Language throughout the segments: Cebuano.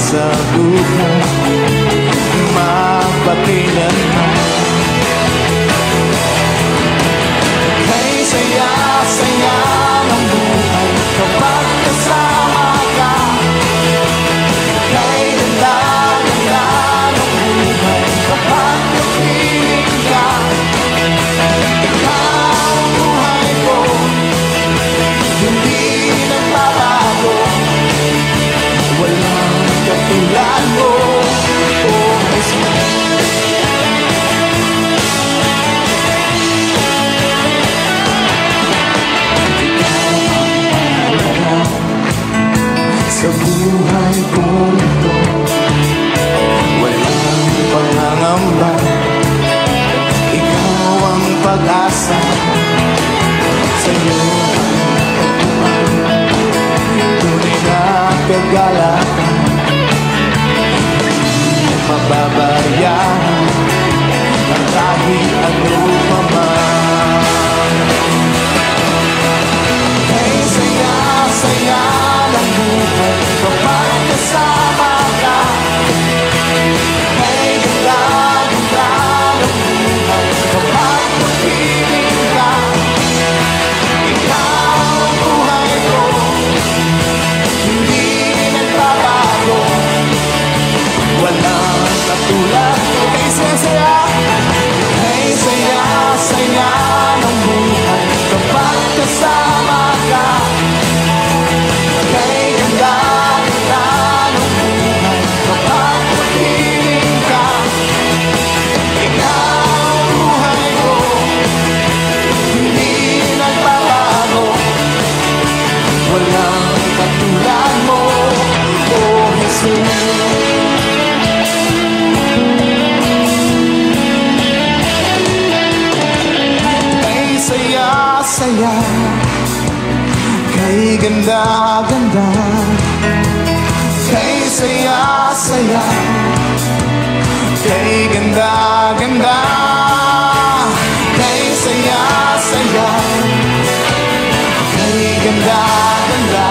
Sa buhay magpakailanman. Kay saya-saya ng buhay kapag kasama ka. Kay ganda-ganda ng buhay kapag kapiling ka. Ikaw ang buhay ko, hindi nagbabago. Walang katulad mo, oh Jesus. Ikaw ang mahalaga sa buhay kong ito. Walang pangangamba, ikaw ang pag-asa. Sa'yo ang natagpuan, tunay na kagalakan. Hindi mababayaan ang kahit ano pa man. Kay saya-saya ng buhay kapag kasama ka. Kay ganda-ganda ng buhay kapag kapiling ka. Ikaw ang buhay ko, hindi nagbabago. Walang katulad mo. Kay saya-saya, kay saya-saya ng buhay kapag kasama ka. Kay ganda-ganda ng buhay kapag kapiling ka. Ikaw ang buhay ko, hindi nagbabago. Walang katulad mo, oh Jesus. Kay saya-saya, kay ganda-ganda. Kay saya-saya, kay ganda-ganda. Kay saya-saya, kay ganda-ganda.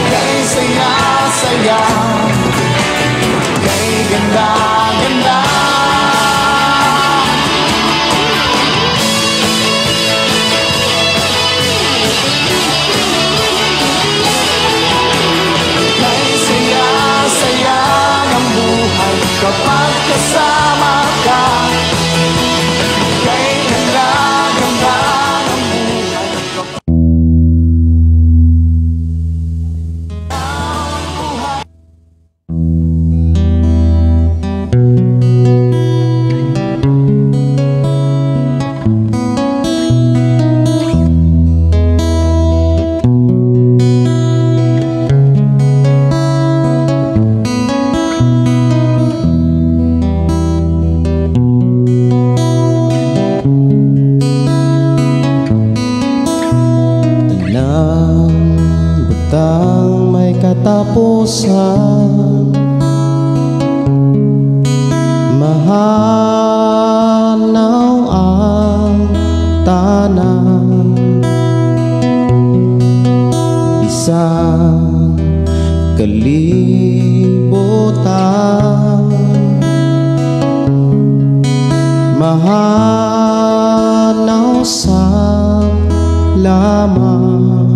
Kay saya-saya, kay ganda-ganda. Kay saya-saya ng buhay kapag kasama ka. Kay ganda-ganda ng buhay kapag buhay. Tanang butang may katapusan, mahanaw ang tanan. Isang kalibutan, mahanaw sa lamang.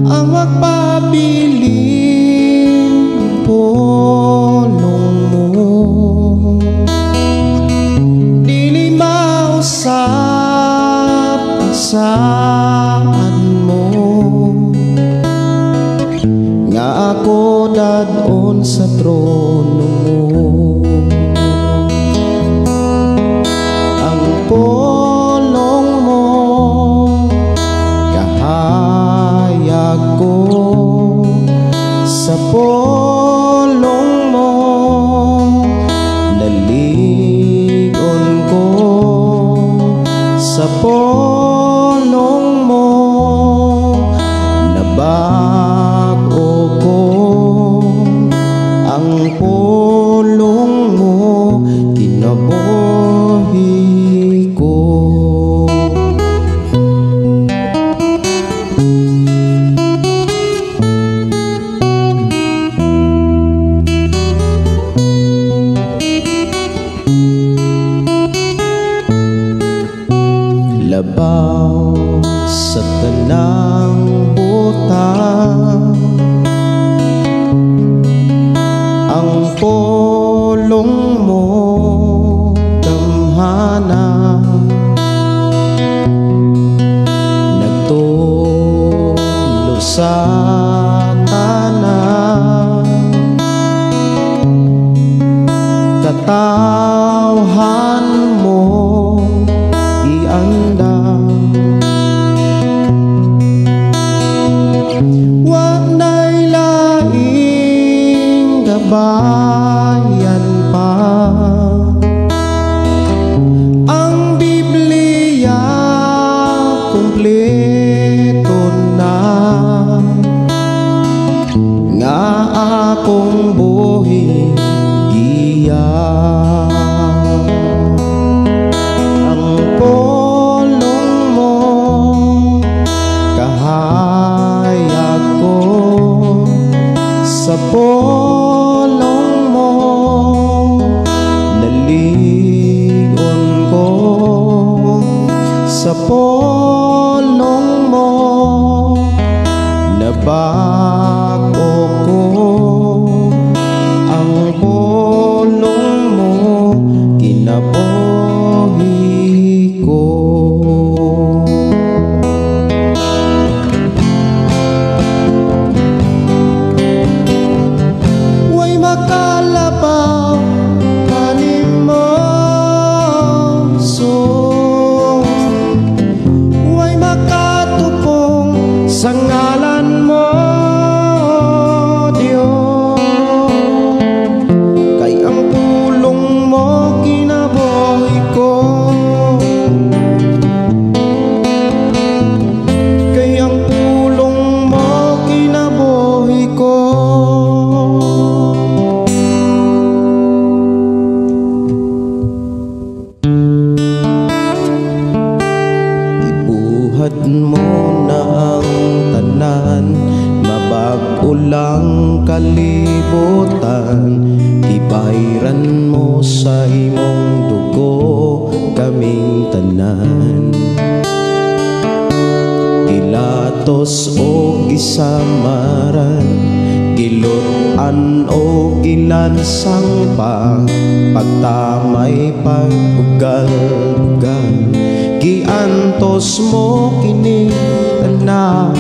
Ang magpabilin ang pulong mo, dili mausap ang saan mo. Nga ako dadon sa trono mo. Ang pulong mo kahayag ko, sa pulong mo naligon ko, sa pulong mo nabago ko. Ang Sa tanan katawhan mo iandam. Wa na'y laing gabayan pa, ang Biblia kumpleto na, nga akong buhi giya. Ang pulong mo kahayag ko, sa pulong mo naligon ko, sa pulong mo nabago ko, ang pulong mo kinabuhi ko. Way makalabaw kanimo, Jesus, way makatupong sa ngalan mo, Dios. Kay ang pulong mo kinabuhi ko, kay ang pulong mo kinabuhi ko. Ibuhat mo na ang tanan, mabag-o lang kalibutan. Gibayran mo sa imong dugo kaming tanan. Gilatos o gisamaran, gilut-an o gilansang pa, pagtamay pagbugal-bugal. Giantos mo kini tanan,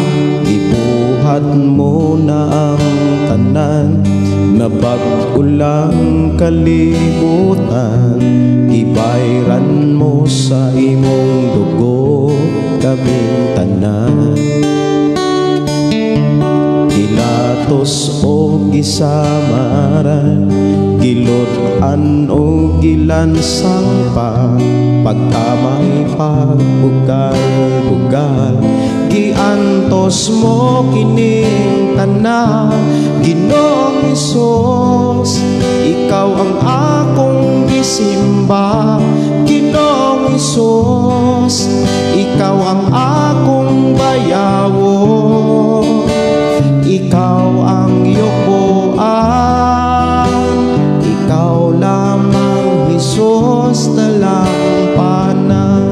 gibuhat mo na ang tanan, mabag-o lang kalibutan. Gibayran mo sa imong dugo kaming tanan. Gilatos o gisamaran, gilut-an o gilansang pa, pagtamay pagbugal-bugal. Giantos mo kining tanan, Ginoong Hesus, ikaw ang akong gisimba. Ginoong Hesus, ikaw ang akong bayawon, ikaw ang yukuan, ikaw lamang Hesus talampanan.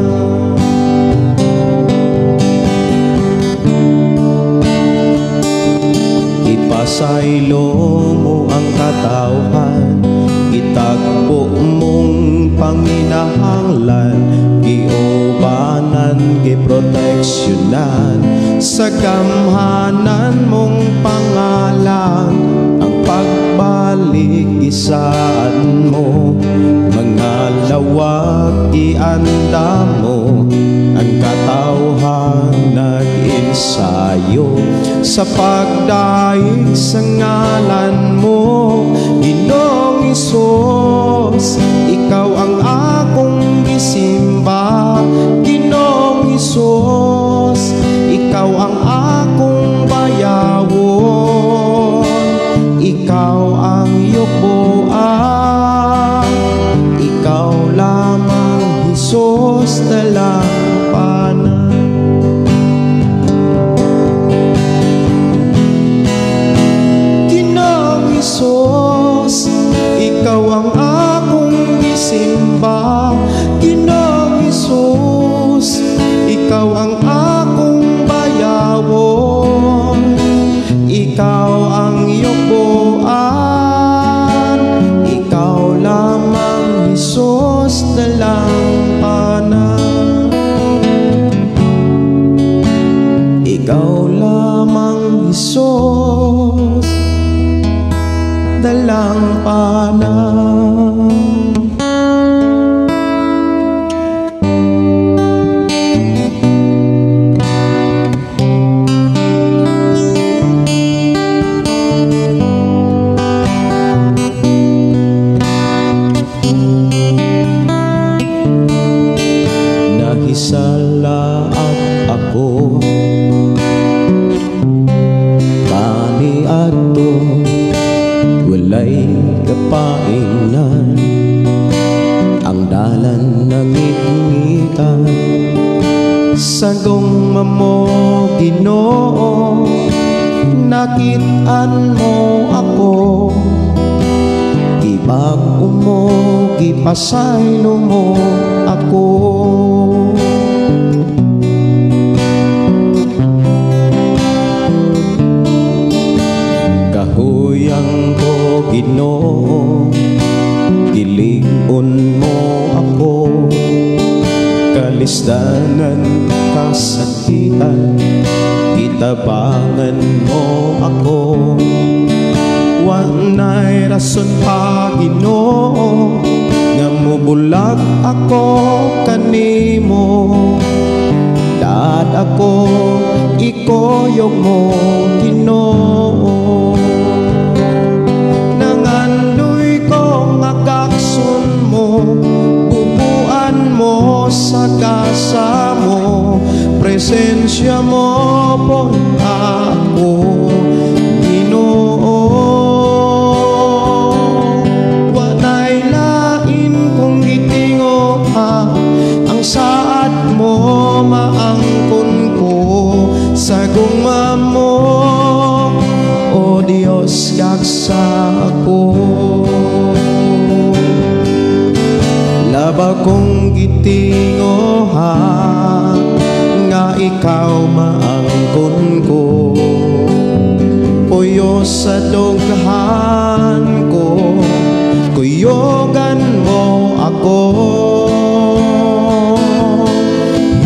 Ipasaylo mo ang katawhan, itagpo mong panginahanglan, giubanan, giproteksyonan, sa gamhanan mong pangalan. Ang pagbalik isaan mo, mga lawag ianda mo, ang katawhan nag-ensayo sa pagdaig sa ngalan mo. Ginoong Hesus, ikaw ang akong gisimba. Ginoong Hesus, ikaw ang akong bayawon, ikaw ang yukuan, ikaw lamang Hesus talampanan. Ginoong Hesus, ikaw ang akong gisimba. Ginoong Hesus, ikaw ang akong bayawon, ikaw ang yukuan, ikaw lamang Hesus talampanan. Ikaw lamang Katapanan. Nahisalaat ako kaniadto, walay kapaingnan, ang dalan nangitngitan. Sa gugma mo, Ginoo, nakit-an mo ako, gibag-o mo, gipasaylo mo ako. Kahuyang ko, Ginoo, gilig-on mo ako, kalisdanan, kasakitan, gitabangan mo ako. Walay rason pa, Ginoo, nga mubulag ako kanimo. Dad ako, ikuyog mo, Ginoo. Nangandoy ko nga gakson mo, bubuan mo sa gasa mo, presensya mo pon ako, Ginoo. Walay lain kong gitinguha, ang saad mo maangkon ko, sa gugma mo, o Dios, gaksa ako. Laba kong gitinguha, nga ikaw maangkon ko, puyo sa dughan ko, kuyogan mo ako.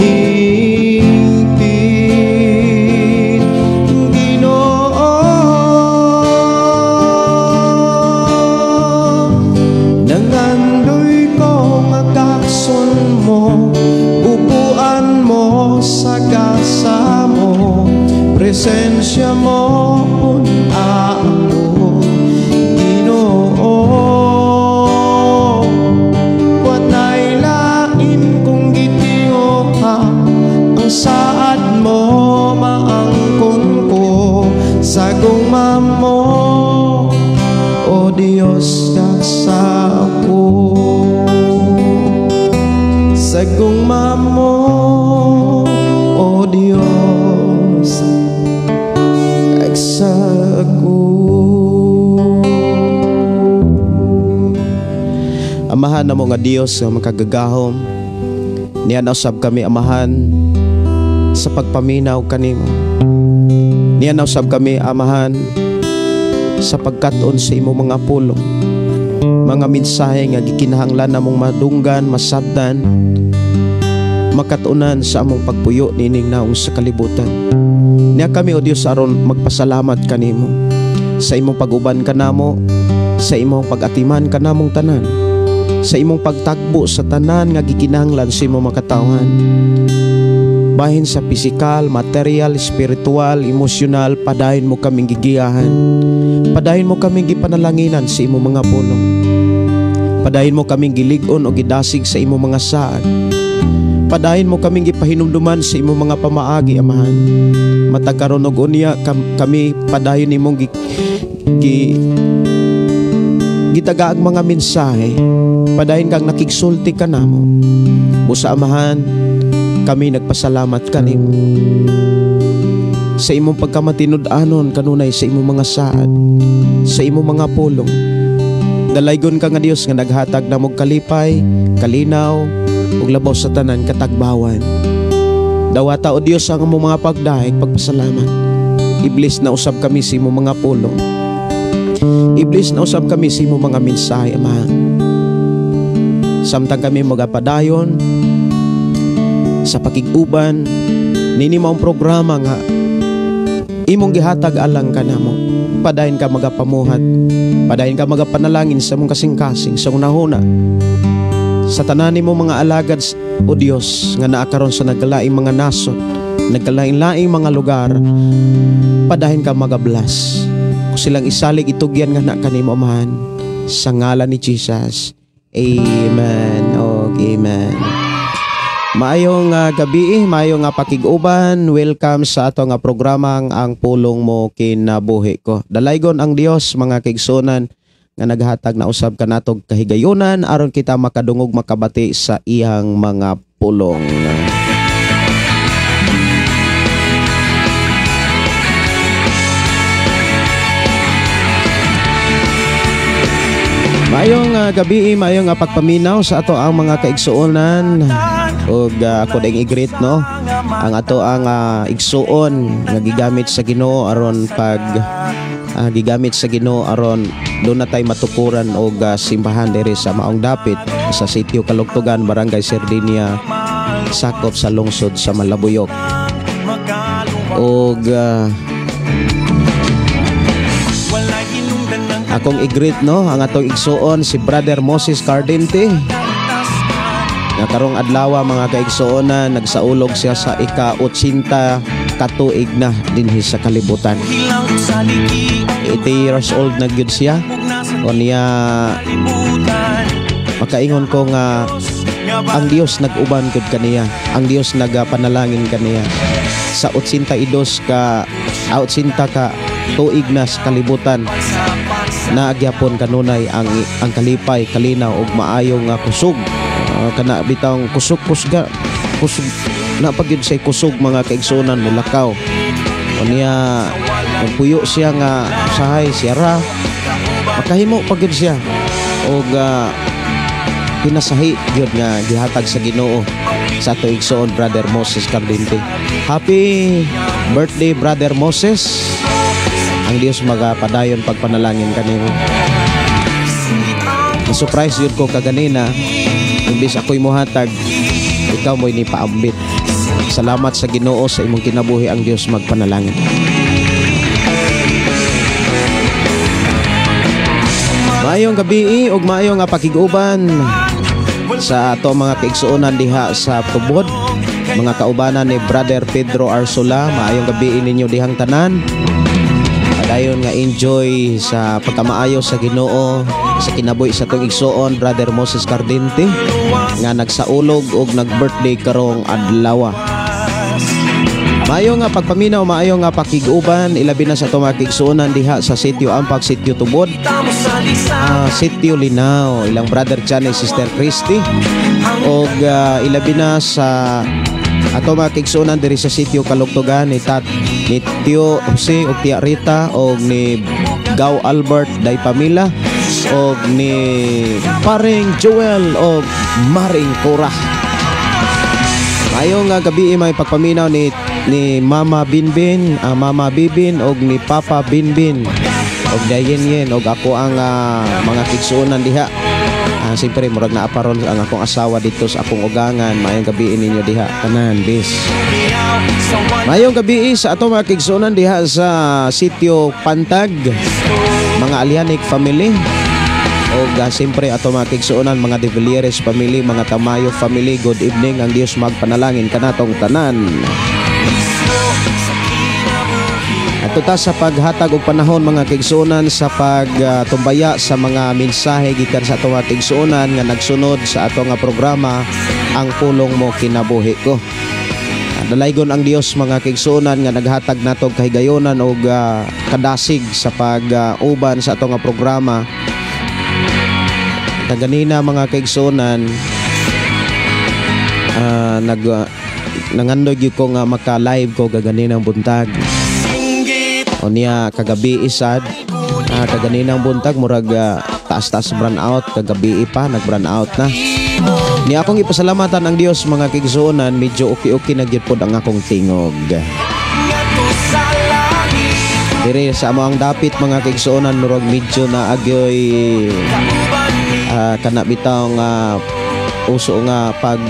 Higpit, Ginoo, nangandoy ko nga gakson mo, bubuan mo sa gasa mo, presensya mo pun ako, Ginoo. Walay lain kong gitinguha, ang saad mo maangkon ko, sa gugma mo, o Dios, gaksa ako. Sa gugma mo, o Dios, gaksa ako. Amahan namo nga Dios nga makagagahom, niya nausab kami, Amahan, sa pagpaminaw kanimo. Niya nausab kami, Amahan, sa pagkat-on sa imong mga pulong, mga mensahe nga gikinahanglan namong madunggan, masabdan, makatunan sa among pagpuyo niining naong sa kalibutan. Niya kami, o Dios, aron magpasalamat kanimo sa imong pag-uban kanamo, sa imong pag-atiman kanamong tanan, sa imong pagtagbo sa tanan nga gikinahanglan sa imong makatawhan. Bahin sa pisikal, material, spiritual, emosyonal, padayon mo kaming gigiyahan. Padayon mo kaming gipanalanginan sa imong mga pulong. Padayon mo kaming gilig-on o gidasig sa imong mga saad. Padayon mo kaming gipahinumduman sa imong mga pamaagi, Amahan. Matag karon og unya kami padayon nimong gitagaag mga mensahe. Padayon kang nakigsulti kanamo. Busa, Amahan, kami nagpasalamat kanimo sa imong pagkamatinud-anon kanunay sa imong mga saad, sa imong mga pulong. Dalaygon ka nga Dios nga naghatag namog kalipay, kalinaw, ug labaw sa tanan katagbawan. Dawata o Dios ang among mga pagdahig, pagpasalamat. Iblis na usab kami sa imong mga pulong. Iblis na usab kami sa imong mga mensahe, Amahan. Samtang kami magapadayon sa pakig-uban nini maong programa nga imong gihatag alang kanamo. Padayon ka magapamuhat, padayon ka magapanalangin sa mong kasing-kasing, sa unahuna sa tanan mo mga alagad, o Dios, nga naa karon sa nagkalaing mga nasod, nagkalaing-laing mga lugar. Padayon ka magabless. Kung silang isalig, itugyan nga na kanimo, Amahan, sa ngalan ni Jesus. Amen og amen. Maayong gabi, maayong nga pakig-uban. Welcome sa ato nga programang Ang Pulong Mo Kinabuhi Ko. Dalaygon ang Dios, mga kaigsuonan, nga naghatag na usab kanatog kahigayunan aron kita makadungog, makabati sa iyang mga pulong. Maayong gabi, maayong pagpaminaw sa ato ang mga kaigsuonan ug ako ding i-greet, no, ang ato ang igsuon nga gigamit sa Ginoo aron pag gigamit sa Ginoo aron doon na tay matukuran og simbahan diri sa Maong Dapit sa Sitio Kalugtugan, Barangay Sardinia, sakop sa lungsod sa Malabuyok. Og akong i-greet, no, ang atong igsuon si Brother Moses Cardente nga karong adlaw, mga kaigsuonan, nagsaulog siya sa ika-80 katuig na dinhi sa kalibutan. 80 years old na gyud siya. O niya, makaingon ko nga ang Dios nag-uban gyud kaniya, ang Dios nagapanalangin kaniya sa 82 ka 80 ka tuig na sa kalibutan. Naagyapon kanunay ang kalipay, kalinaw ug maayo nga kusog. Kana bitawng kusog, kusga kusog na pagyud say kusog, mga kaigsuonan, mulakaw. O niya, magpuyo siya nga usahay siya ra makahimo pagyud siya og pinasahi gyud nga gihatag sa Ginoo sa ato igsoon Brother Moses Cardente. Happy birthday, Brother Moses. Ang Dios magapadayon pagpanalangin kanimo. Na-surprise yun ko kaganina, imbis ako'y muhatag, ikaw mo'y nipaambit. Salamat sa Ginoo sa imong kinabuhi, ang Dios magpanalangin. Maayong gabi ug maayong nga pakig-uban sa ato mga kaigsuonan diha sa tubod, mga kaubanan ni Brother Pedro Arsola. Maayong gabi ninyo dihang tanan. Padayon nga enjoy sa pagkamaayo sa Ginoo sa kinabuhi sa atong igsuon Brother Moses Cardente nga nagsaulog og nag-birthday karong adlaw. Maayo nga pagpaminaw, maayo nga pakig-uban, ilabi na sa atong mga kaigsuonan diha sa Sitio Ampak, Sitio Tubod, Sitio Linao, ilang Brother John and Sister Christy, og ilabi na sa ato mga kaigsuonan diri sa Sitio Kalugtugan ni Tio Jose og Tia Rita og ni Gaw Albert Day Pamila og ni Paring Joel og Maring Cora. Maayong gabi, may pagpaminaw ni Mama Binbin, Mama Bibin og ni Papa Binbin og Dayen Yen og ako ang mga kaigsuonan diha. Siyempre murag naaparon ang akong asawa dito sa akong ugangan. Maayong gabi ninyo diha tanan, bis. Maayong gabi sa ato mga kaigsuonan diha sa Sitio Pantag, mga Alianik family. Og siyempre ato mga kaigsuonan, mga De Villieres family, mga Tamayo family, good evening. Ang Dios magpanalangin kanatong tanan. Ato ta sa paghatag og panahon, mga kaigsuonan, sa pagtumbaya sa mga mensahe gikan sa ato mga kaigsuonan nga nagsunod sa ato nga programa Ang Pulong Mo Kinabuhi Ko. Dalaygon ang Dios, mga kaigsuonan, nga naghatag nato kahigayonan og kadasig sa pag-uban sa ato nga programa. Kaganina, mga kaigsuonan, nangandoy gyud ko nga maka-live ko kaganinang buntag. O niya kagabi isad, kaganinang buntag murag taas-taas brand out, kagabi pa nag-brand out na. Ni akong ipasalamatan ang Dios, mga kaigsuonan, medyo okay-okay na gyud pod ang akong tingog. Dire sa amo ang dapit, mga kaigsuonan, murag medyo na agyoy kana bitaw nga uso nga pag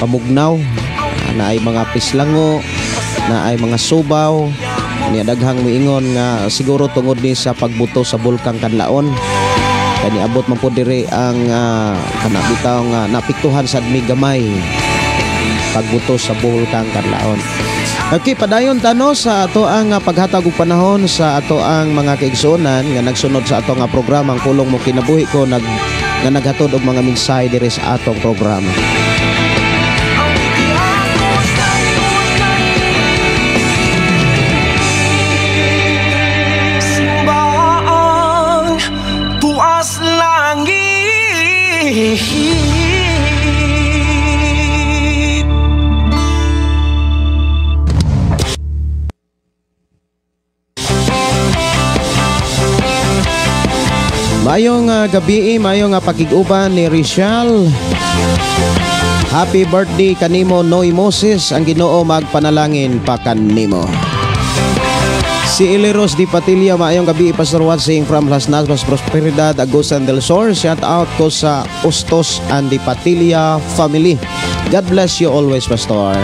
pamugnaw, naay mga pislango, naay mga subaw, Niya daghang miingon nga siguro tungod ni sa pagbuto sa Bulkang Kanlaon. Kay niabot man po diri ang kana bitaw nga napiktuhan sad mi gamay pagbuto sa Bulkang Kanlaon. Okay, padayon tano sa ato ang paghatag og panahon sa ato ang mga kaigsuonan nga nagsunod sa ato nga programa ang Pulong Mo Kinabuhi Ko nga naghatod og mga mensahe diri sa atong programa. Simbaan tuas langit. Mayong gabi, mayong pakig-uban ni Richelle. Happy birthday kanimo Noy Moses, ang Ginoo magpanalangin pa kanimo. Si Eliros Di Patilla, maayong gabi, Pastor watching from Las Nazas, Prosperidad, Agusan del Sur. Shout out ko sa Ustos and Di Patilla family. God bless you always, Pastor.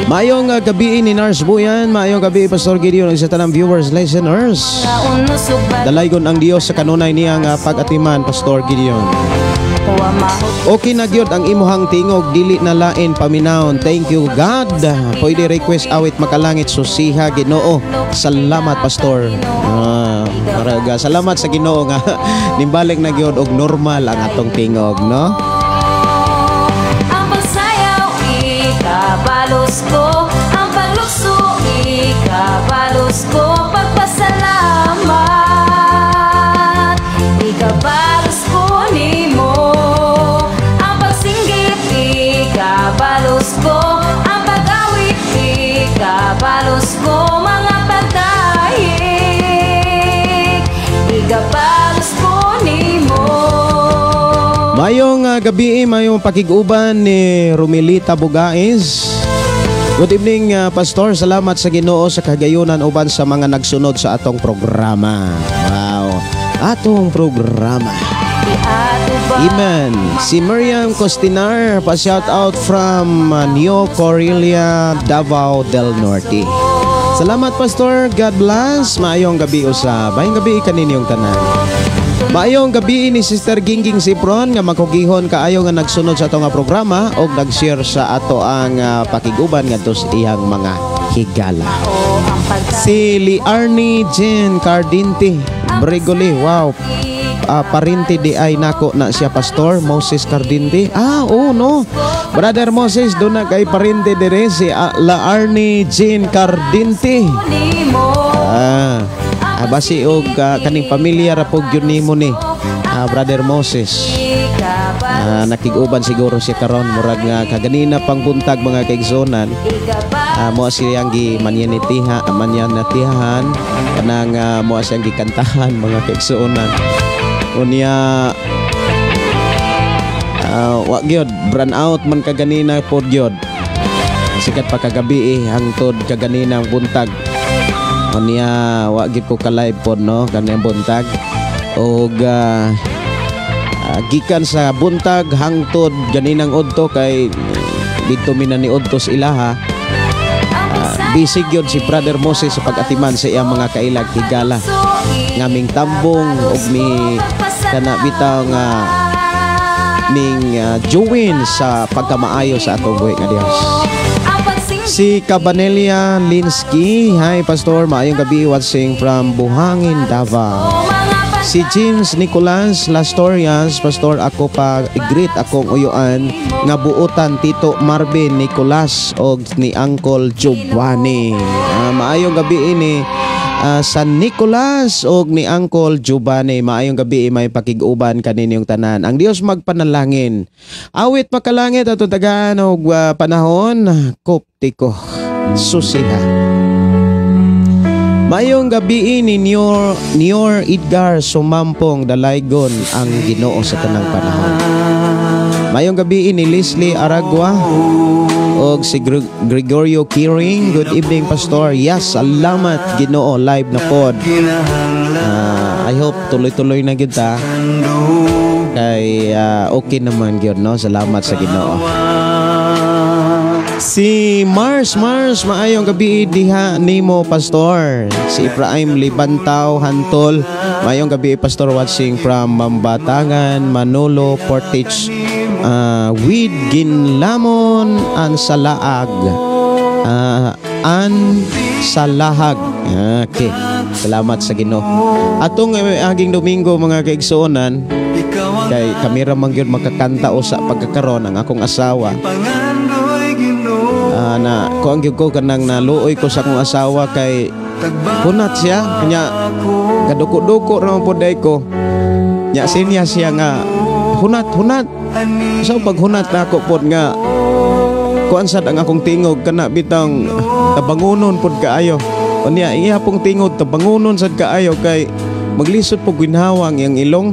Maayong gabi ni Nars Buyan, maayong gabi Pastor Gideon ug sa tanang viewers, listeners. Dalaygon ang Dios sa kanunay niya nga pag-atiman, Pastor Gideon. Okay na gyud ang imuhang tingog, dili na lain paminawon. Thank you God. Pwede request awit makalangit susiha Ginoo. Salamat Pastor. Maraga salamat sa Ginoo nga nimbalik na gyud og normal ang atong tingog, no? Ang pagsayaw ikabalos ko, ang paglukso ikabalos ko, pagpasalamat ikabalos ko nimo. Ang pagsinggit ikabalos ko, ang pag-awit ikabalos ko, mga pagdayeg ikabalos ko nimo. Mayong gabi, mayong pakig-uban ni Romilita Bugais. Good evening, Pastor. Salamat sa Ginoo sa kagayunan uban sa mga nagsunod sa atong programa. Wow, atong programa. Amen. Si Miriam Costinar, pa-shout out from New Corelia, Davao del Norte. Salamat, Pastor. God bless. Maayong gabi usab. Maayong gabi kaninyong tanan. Maayong gabi ni Sister Gingging Sipron nga makugihon kaayo nga nagsunod sa ato nga programa og nag-share sa ato ang pakiguban ngadto sa iyang mga higala. Si Liarnie Jean Cardinti Brigoli, wow. Parinti di ay nako na siya Pastor Moses Cardinti. Ah, oh no. Brother Moses, doon na kay parinti dire si Laarnie Jean Cardinti. Basi og kaning pamilya ra pug yun nimo ni Brother Moses. Nakig-uban siguro siya karon murag nga kaganina pang buntag mga kaigsonan. Mo siyang gi manyanitiha, manyanatihan kanang mo siyang gikantahan mga kaigsonan. Unya wa gyud brand out man kaganina pod gyud. Sikat pa kagabi hangtod kaganina ang buntag. Unya wa gyud ko ka-live pod no kanang buntag. Og gikan sa buntag hangtod ganinang udto kay didto mi na ni udto sa ilaha. Busy gyud si Brother Moses sa pag-atiman sa iyang mga kailag higala. Ngaming tambong og mi kana bitaw nga ming join sa pagkamaayo sa atong buhi nga Dios. Si Cabanelia Linsky, hi Pastor, maayong gabi, watching from Buhangin, Davao. Si James Nicolas Lastorias, Pastor, ako pa greet akong uyuan nga buotan Tito Marvin Nicolas og ni Uncle Giovanni. Maayong gabi ini San Nicolas og ni Uncle Giovanni. Maayong gabi, may pakig-uban kaninyong tanan. Ang Dios magpanalangin. Awit makalangit atong tagaan og panahon koptiko susiha. Maayong gabi ni Nior Edgar Sumampong, dalaygon ang Ginoo sa tanang panahon. Maayong gabi ni Leslie Aragua og si Gregorio Kiring. Good evening, Pastor. Yes, salamat Ginoo, live na pod. I hope tuloy-tuloy na gyud ta. Kay okay naman gyud no. Salamat sa Ginoo. Si Mars, Mars, maayong gabi diha nimo, Pastor. Si Ibrahim Libantaw Hantol, maayong gabi, Pastor, watching from Mambatangan, Manolo, Portage, with Ginlamon an Salaag. An Salahag. Okay. Salamat sa Ginoo. Atong aging Domingo, mga kaigsuonan, kay kami ra man gyud makakanta usa pagkakaron ang akong asawa. Na kuan gyud ko, kanang naluoy ko sa akong asawa kay kunat siya kanya kaduko-duko ra man pud ko nya, sinya siya nga hunat hunat. So pag hunat na ako pod nga kuan sad ang akong tingog, kana bitang tabangunon pod kaayo. Unya iya pong tingog tabangunon sad kaayo kay maglisod po ginhawang iyang ilong.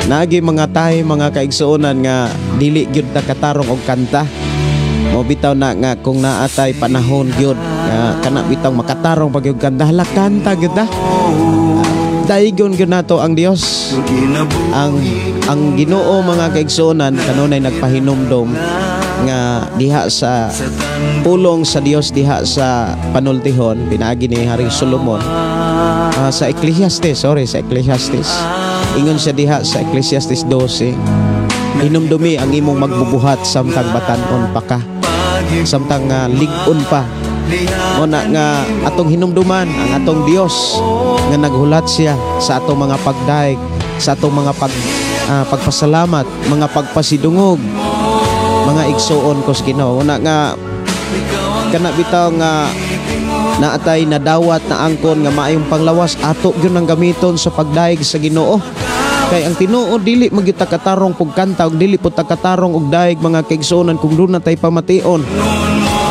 Naagi mga tay, mga kaigsuonan, nga dili gyud ta katarong og kanta. Mo bitaw na nga kung naatay panahon gyud nga kana bitaw makatarong pag gyud kanta, hala, kanta gyud ta. Daigon gyud nato ang Dios. Ang Ginoo, mga kaigsuonan, kanunay nagpahinumdom nga diha sa pulong sa Dios, diha sa panultihon pinaagi ni Haring Solomon, sa Ecclesiastes, sorry, sa Ecclesiastes, ingon siya diha sa Ecclesiastes 12, "Hinumdumi ang imong magbubuhat samtang batan-on pa ka, samtang lig-on pa." Mo na nga atong hinumduman ang atong Dios nga naghulat siya sa atong mga pagdaig, sa atong mga pagpasalamat, mga pagpasidungog, mga igsuon ko sa Ginoo. Una nga kana bitaw nga naatay nadawat na angkon nga maayong panglawas, ato gyud ang gamiton sa pagdaig sa Ginoo. Kay ang tinuod, dili magyud ta katarong pug kanta ug dili pud ta katarong og daig, mga kaigsuonan, kung duna tay pamation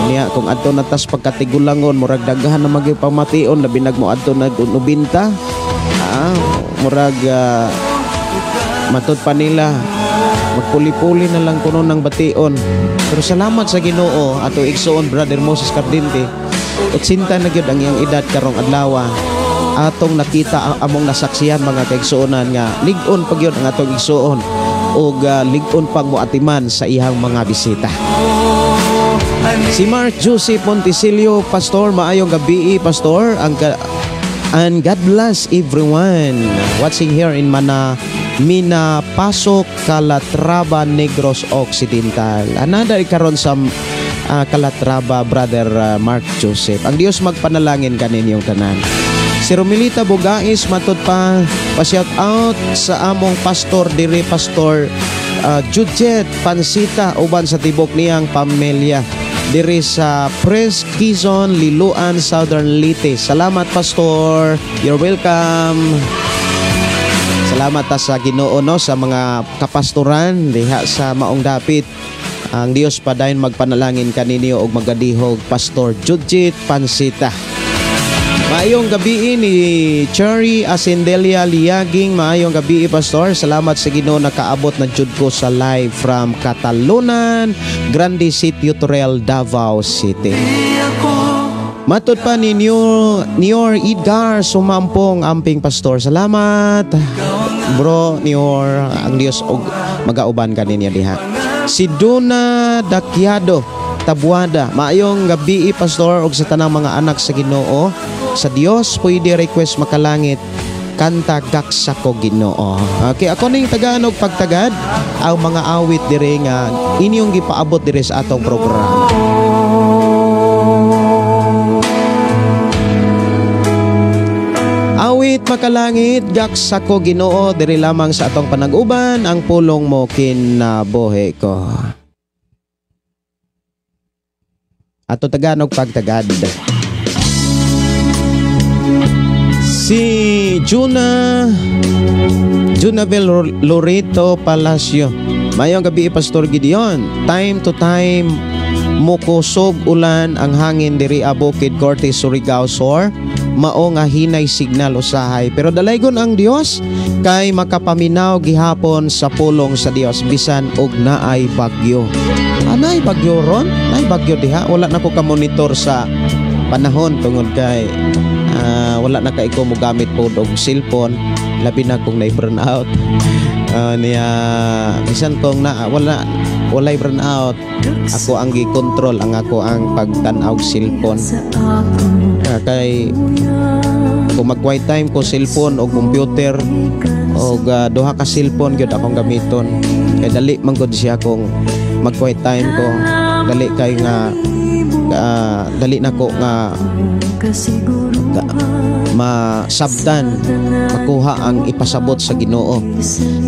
niya. Kung adto na tas pagkatigulangon, murag daghan na magyud pamation, labi nag mo adto nag 90, murag matud pa nila magpuli-puli na lang kuno ng bation. Pero salamat sa Ginoo, ato igsuon Brother Moses Cardinte, 80 na gyud ang iyang edad karong adlaw. Atong nakita ang among nasaksihan, mga kaigsuonan, nga lig-on pa gyud ang atong igsuon ug lig-on pang moatiman sa iyang mga bisita. Si Mark Joseph Montesilio, "Pastor, maayong gabi, Pastor. And God bless everyone watching here in Mana Minapasok, Calatrava, Negros Occidental." Another karon sa Calatrava, Brother Mark Joseph. Ang Dios magpanalangin kaninyong tanan. Si Romilita Bugais, matud pa, pa-shout out sa among pastor diri, Pastor Judjet Pansita, uban sa tibok niyang pamilya diri sa Pres Quezon, Liloan, Southern Leyte. Salamat, Pastor. You're welcome. Salamat ta sa Ginoo, no, sa mga kapastoran diha sa maong dapit. Ang Dios padayon magpanalangin kaninyo og magadihog, Pastor Judjit Pansita. Maayong gabi ni Cherry Asendelia Liaging. Maayong gabi, Pastor. Salamat sa Ginoo, nakaabot na jud ko sa live from Catalunan, Grande City, Torel, Davao City. Matod pa ni Nior Edgar Sumampong, amping, Pastor. Salamat, Bro Nior, ang Dios og magauban kaninyo diha. Si Duna Dakyado Tabuada. "Maayong gabi, Pastor, ug sa tanang mga anak sa Ginoo. Sa Dios, pwede request makalangit kanta Gaksa ko Ginoo?" Okay, ako ning tagaan og pagtagad ang mga awit dire nga inyong gipaabot dire sa atong programa. Awit makalangit, Gaksa ko Ginoo, diri lamang sa atong panag-uban, ang pulong mo kinabuhi ko. Ato tagaan og pagtagad. Si Junabel Loreto Palacio. "Mayong gabi, Pastor Gideon. Time to time mukusog ulan ang hangin diri Bukid Cortes, Surigao Sur. Mao nga hinay signal usahay, pero dalaygon ang Dios kay makapaminaw gihapon sa pulong sa Dios bisan og naay bagyo." Anay bagyo ron? Naay bagyo diha? Wala na ko ka-monitor sa panahon tungod kay wala na kay ko mogamit pod og cellphone, labi na kung na-burn out. Niya bisan kung na wala Walay brown out. Ako ang gi-control ang ako ang pagtan-aw og cellphone. Kay kung mag quiet time ko, cellphone o computer o duha ka cellphone gyud akong gamiton. Kay dali man gud siya kung mag quiet time ko. Dali kay nga dali nako nga masabtan, makuha ang ipasabot sa Ginoo.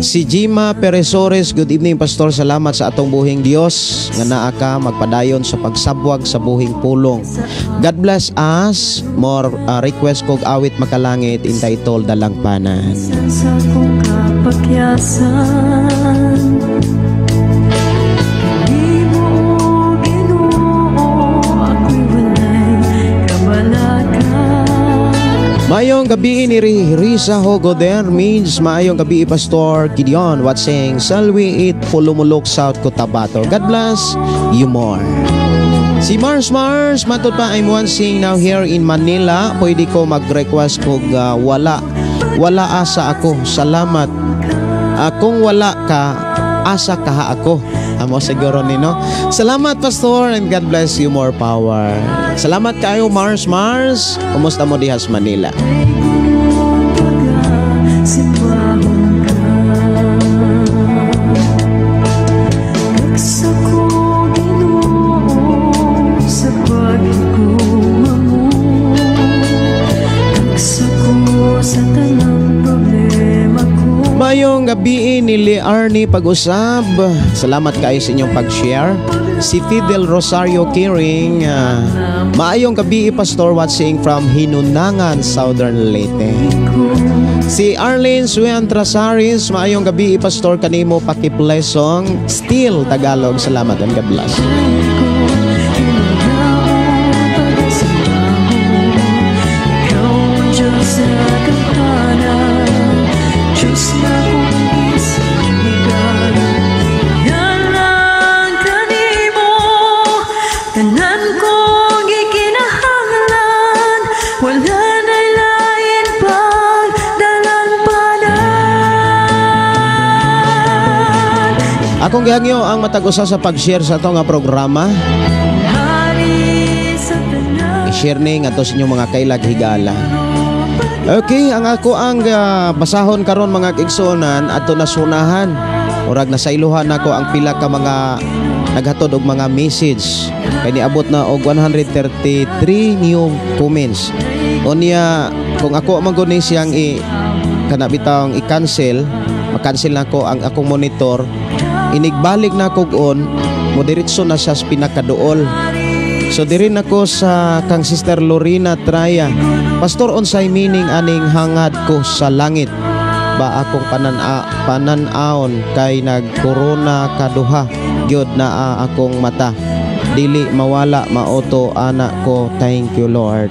Si Jima Peresores, "Good evening, Pastor. Salamat sa atong buhing Dios nga naa ka magpadayon sa pagsabwag sa buhing pulong. God bless us more." Request kog awit makalangit entitled "Dalangpanan." Sa akong kapakyasan. Kanimo, Ginoo, ako'y walay kabalaka. Maayong gabi ni Risa Hogoder means maayong gabi, Pastor Gideon, watching Salwi It Pulumulok, South Cotabato. God bless you more. Si Mars Mars, matod pa, "I'm watching now here in Manila. Pwede ko mag-request kog wala wala asa ako. Salamat." Kung wala ka, asa kaha ako. Amo siguro ni, no. Salamat, Pastor, and God bless you more power. Salamat kayo, Mars Mars. Kumusta mo dihas Manila? Simbahon ka. Gagsa ko, Ginoo, sa paghigugma mo. Gagsa ko sa tanang problema ko. Mayong gabi ni Lee Arnie pag-usab. Salamat kayo sa inyong pag-share. Si Fidel Rosario Kiring, "Maayong gabi, Pastor, watching from Hinunangan, Southern Leyte." Si Arlene Suyan Trasaris, "Maayong gabi, Pastor, kanimo paki-play song Still Tagalog. Salamat and God bless." Hinunaon pagsimbahon. Ikaw ang Diyos sa kampanan, Diyos na kong gisaligan. Ngalan kanimo, tanan kong gikinahanglan. Wala na'y lain pang dalangpanan. Akong gihangyo ang matag usa sa pag-share sa ato nga programa. Hari sa tanan. I-share ni ngadto sa inyong mga kailag higala. Okay, ang ako ang basahon karon, mga kaigsuonan, ato nasunahan. Murag nasaylohan nako ang pila ka mga naghatod og mga message. Kay niabot na og 133 new comments. Unya kung ako man gud ni siyang i kana bitawng i-cancel, ma-cancel nako ang akong monitor. Inigbalik na kog on, mo diretso na siya sa pinakaduol. So diri nako sa kang Sister Lorena Traya. "Pastor, unsay meaning aning hangad ko sa langit? Ba akong panan-aon kay nag-corona kaduha gyud naa akong mata. Dili mawala maoto ana ko. Thank you, Lord."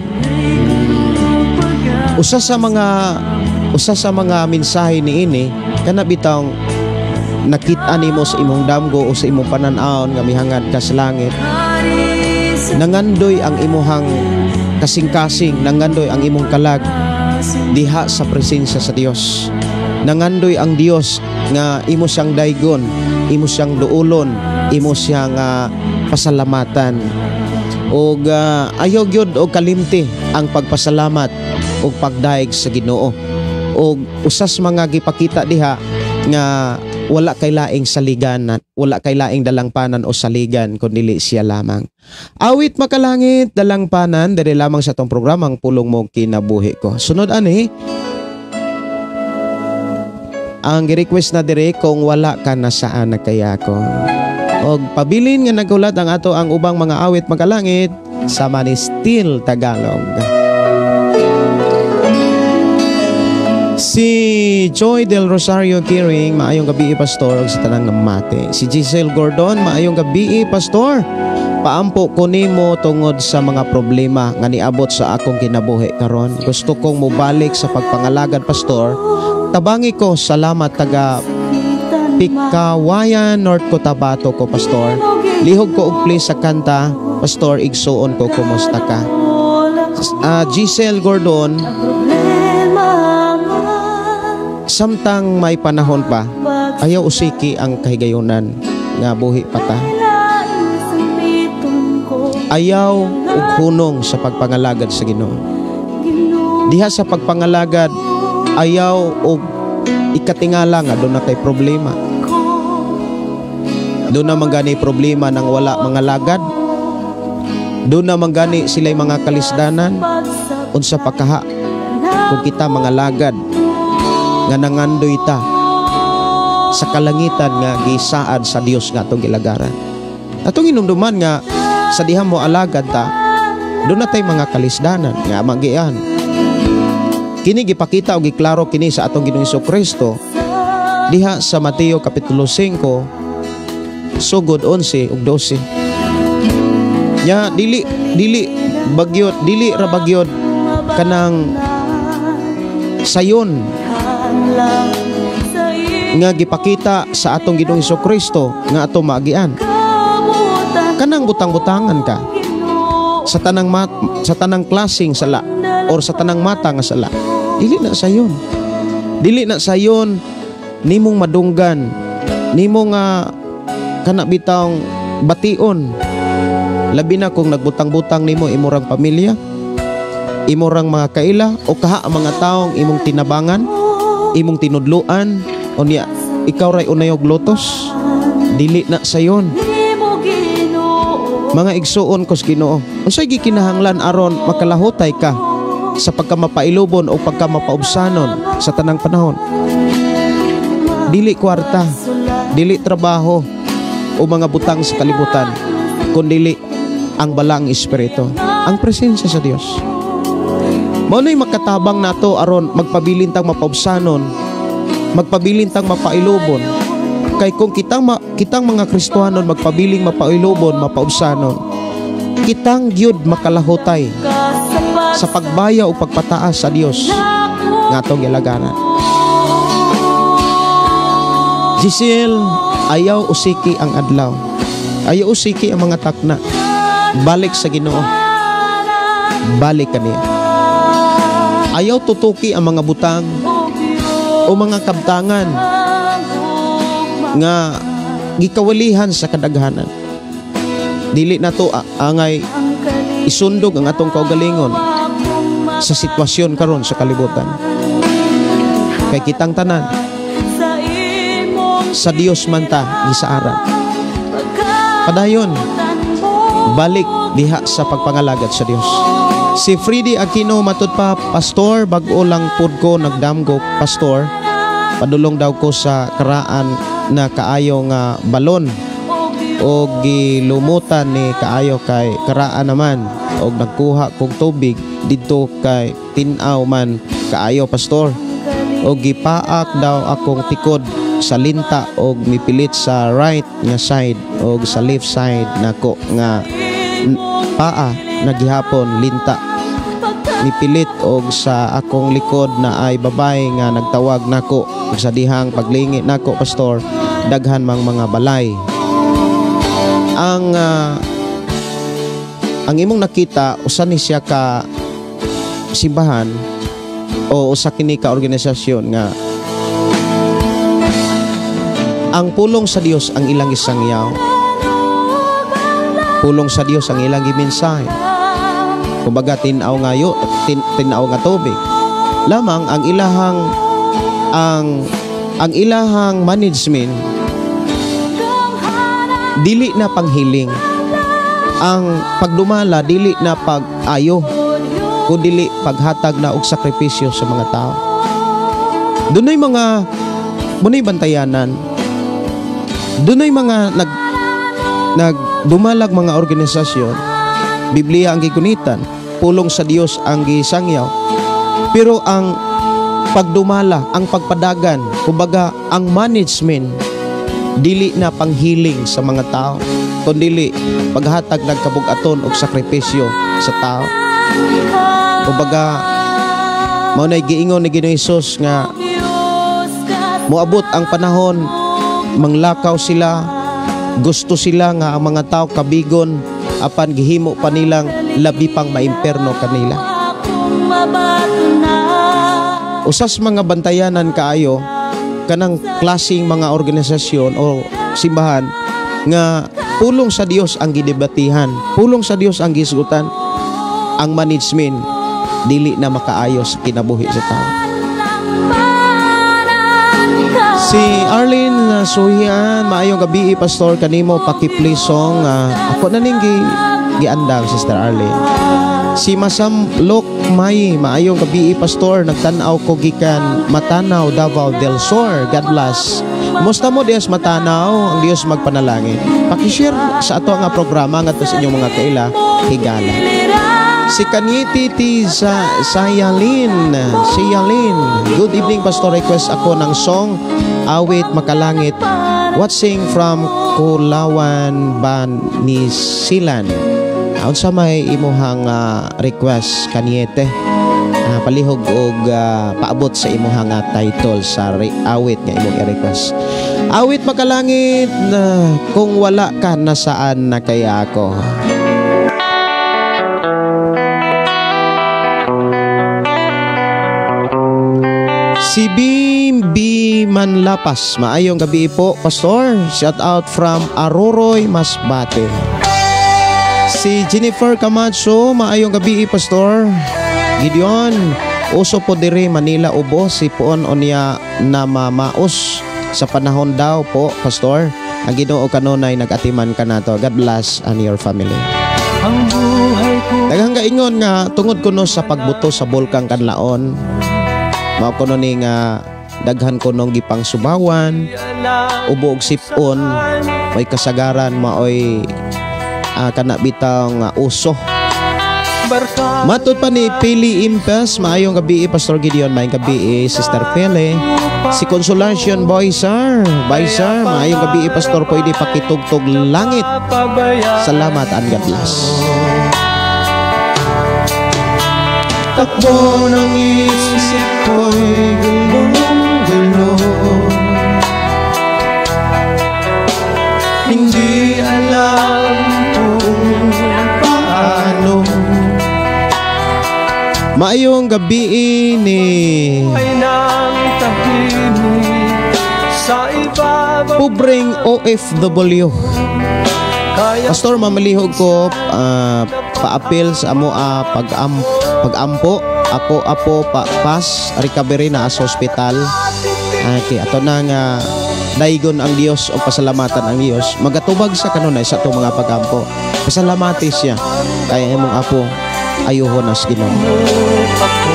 Usa sa mga mensahe niini kana bitawng nakita nimo sa imong damgo o sa imong panan-awon nga mihangad ka sa langit, nangandoy ang imuhang kasing-kasing, nangandoy ang imong kalag diha sa presensya sa Dios. Nangandoy ang Dios nga imo siyang daygon, imo siyang duulon, imo siyang pasalamatan. Og ayaw gyud og kalimti ang pagpasalamat ug pagdaig sa Ginoo. Og usas mga gipakita diha nga wala kay laing saligan, wala kay laing dalangpanan o saligan kun dili siya lamang. Awit makalangit, "Dalangpanan," diri lamang sa atong programang Pulong Mo Kinabuhi Ko. Sunod ani ang gi-request na dire, "Kung Wala Ka Nasaan Na Kaya Ko." Og pabilin nga nagulat ang ato ang ubang mga awit makalangit sama ni Still Tagalog. Si Joy Del Rosario Kiring, "Maayong gabi, Pastor, ug sa tanang namati." Si Giselle Gordon, "Maayong gabi, Pastor. Paampo ko nimo tungod sa mga problema nga niabot sa akong kinabuhi karon. Gusto kong mobalik sa pagpangalagad, Pastor. Tabangi ko, salamat. Taga Pikawayan, North Cotabato ko, Pastor. Lihog ko og please sa kanta, Pastor, igsuon ko, kumusta ka?" Giselle Gordon, samtang may panahon pa, ayaw usiki ang kahigayunan. nga buhi pa ta. Ayaw og hunong sa pagpangalagad sa Ginoo. Diha sa pagpangalagad, ayaw og ikatingala nga duna kay problema. Duna man gani problema nang wala mga lagad. Duna man gani sila'y mga kalisdanan. Unsa pa kaha kung kita mga lagad nga nangandoy ta sa kalangitan nga gisaad sa Dios nga atong gilagaran. Atong inumduman nga sa diha mo alagad ta, duna tay mga kalisdanan nga magian. Kini gipakita o giklaro kini sa atong Ginoong Kristo diha sa Mateo Kapitulo 5 sugod 11 ug 12. Nya dili dili bagyot, dili ra bagyot kanang sayon nga gipakita sa atong Ginoong Kristo nga ato maagian. Kanang butang-butangan ka sa tanang klaseng sala or sa tanang mata nga sala. Dili na sayon. Dili na sayon nimong madunggan, nimo nga kana bitawng bation. Labi na kung nagbutang-butang nimo imurang pamilya, imurang mga kaila o kaha ang mga taong imong tinabangan, imong tinudluan, unya ikaw ray unay og lutos. Dili na sayon. Mga igsuon ko sa Ginoo, unsay gikinahanglan aron makalahutay ka sa pagkamapailubon o pagkamapaubsanon sa tanang panahon? Dili kwarta, dili trabaho o mga butang sa kalibutan, kundili ang Balaang Espiritu, ang presensya sa Dios. Mao na'y makatabang nato aron magpabilin tang mapaubsanon, magpabilin tang mapailubon. Kay kung kitang mga Kristohanon magpabiling mapailubon, mapaubsanon, kitang gyud makalahutay sa pagbaya o pagpataas sa Dios nga atong gilagaran. Giselle, ayaw usiki ang adlaw. Ayaw usiki ang mga takna. Balik sa Ginoo. Balik kaniya. Ayaw tutuki ang mga butang o mga kabtangan nga gikawalihan sa kadaghanan. Dili na to angay isundog ang atong kaugalingon sa sitwasyon karon sa kalibutan. Kay kitang tanan sa Dios man ta gisaaran. Padayon, balik diha sa pagpangalagad sa Dios. Si Freddy Aquino, matud pa, "Pastor, bag-o lang pud ko nagdamgo, pastor. Padulong daw ko sa karaan na kaayo nga balon o gilumutan ni kaayo kay karaan naman og nagkuha kog tubig didto kay tin-aw man kaayo, pastor, og gipaak daw akong tikod sa linta og mipilit sa right nga side og sa left side nako nga paa nagihapon linta mipilit og sa akong likod na ay babay nga nagtawag nako ug sa dihang paglingi nako, pastor, daghan mang mga balay." Ang imong nakita, usa ni siya ka simbahan o usa kini ka organisasyon nga ang pulong sa Dios ang ilang isangyaw. Pulong sa Dios ang ilang gimensahe. Kumbaga tin-aw nga tin-aw nga tubig. Lamang ang ilahang management dili na panghiling. Ang pagdumala dili na pag-ayo kundi paghatag na og sakripisyo sa mga tao. Dunay mga dunay bantayanan. Dunay mga nagdumalag mga organisasyon, Biblia ang gigunitan, pulong sa Dios ang gisangyaw. Pero ang pagdumala, ang pagpadagan, kumbaga ang management dili na panghiling sa mga tao, kundili paghatag ng kabug-aton og sakripisyo sa tao. Kumbaga mao nay giingon ni Ginoong Hesus nga moabot ang panahon manglakaw sila, gusto sila nga ang mga tao kabigon, apan gihimo pa nilang labi pang maimperno kanila. Usas mga bantayanan kaayo kanang klaseng mga organisasyon o simbahan Nga pulong sa Dios ang gidebatihan, pulong sa Dios ang gisgutan, ang management dili na makaayos sa kinabuhi sa tao. Si Arlene Suhian, maayong gabi, Pastor, kanimo paki-play song, ako na ning giandam, Sister Arlene. Si Masam Lok May, maayong gabi, Pastor, nagtan-aw ko gikan Matanaw, Davao del Sur. God bless. Musta mo Dios Matanaw, ang Dios magpanalangin. Paki-share sa ato nga programa ngadto sa inyong mga kaila higala. Si Kanyiti T. Sayalin, Sayalin. Good evening, Pastor. Request ako ng song Awit Makalangit. Watching from Kulawan, Banisilan. Unsa may imuhang request, Kanyete? Palihog og paabot sa imuhang title sa awit nga imong i-request. Awit Makalangit, kung wala ka nasaan na kaya ako. Si B. Manlapas, maayong gabi po, Pastor. Shout out from Aroroy, Masbate. Si Jennifer Camacho, maayong gabi, Pastor Gideon. Uso po diri Manila ubo, si puon unya na mamaos sa panahon daw po, Pastor. Ang Ginoo kanunay nag-atiman ka nato. God bless and your family. Ang buhay ko Daghang gaingon nga tungod kuno sa pagbuto sa bulkang Kanlaon, mao kuno ni nga daghan kunong gipang subawan, ubo og sipon, may kasagaran maoy kana bitang uso. Matod pa ni Pili Impes, maayong gabi, Pastor Gideon, maayong gabi, Sister Pele. Si Consolation Boyser, Boyser, maayong gabi, Pastor, pwede pakitugtog Langit. Salamat and God bless. Takbo ng isip ko'y gulong-gulo, hindi alam kung paano. Maayong gabi ni Ay nang tahimik sa ibabaw. Pobreng OFW. Pastor, mamalihog ko paapil sa amo pag-ampo. Ako apo pa, pas recovery na sa hospital. Okay, ato na nga daigon ang Dios o pasalamatan ang Dios. Magatubag sa kanunay sa atong mga pag-ampo. Pasalamati siya kaya imong apo ayuhon as Ginoo.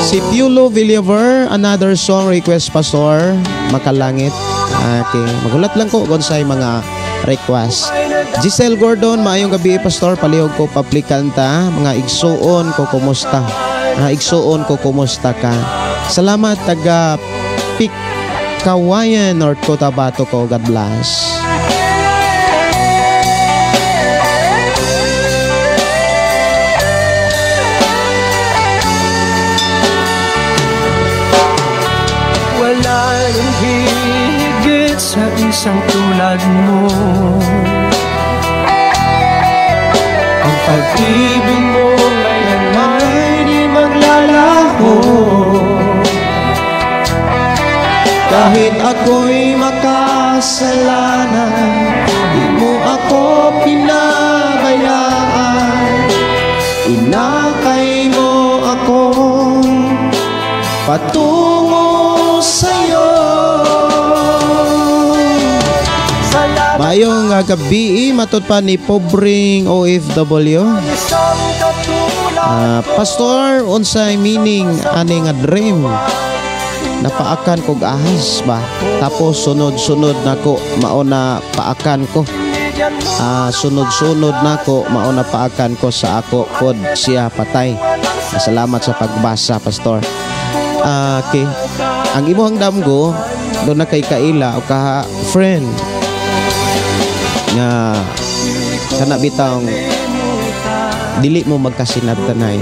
Si Piulo Villaver, another song request, Pastor, Makalangit. Okay, magulat lang ko kung sa'y mga request. Giselle Gordon, maayong gabi, Pastor, palihog ko paplikanta, mga igsuon ko kumusta. Igsuon ko kumusta ka. Salamat taga Pikawayan, North Cotabato ko. God bless. Wala nang higit sa isang tulad mo. Ang pag-ibig mo kailanman di maglalaho. Kahit ako'y makasalanan, di mo ako pinabayaan. Inakay mo ako patungo sa'yo. Maayong gabi, matod pa ni Pobreng OFW. Pastor, unsay meaning ani nga dream? Napaakan kog ahas ba? Tapos sunod-sunod nako mauna paakan ko. Sunod-sunod nako mauna paakan ko sa ako pod siya patay. Salamat sa pagbasa, Pastor. Okay. Ang imong damgo do na kay kaila o ka friend nga kana bitang dili mo magkasinabtanay.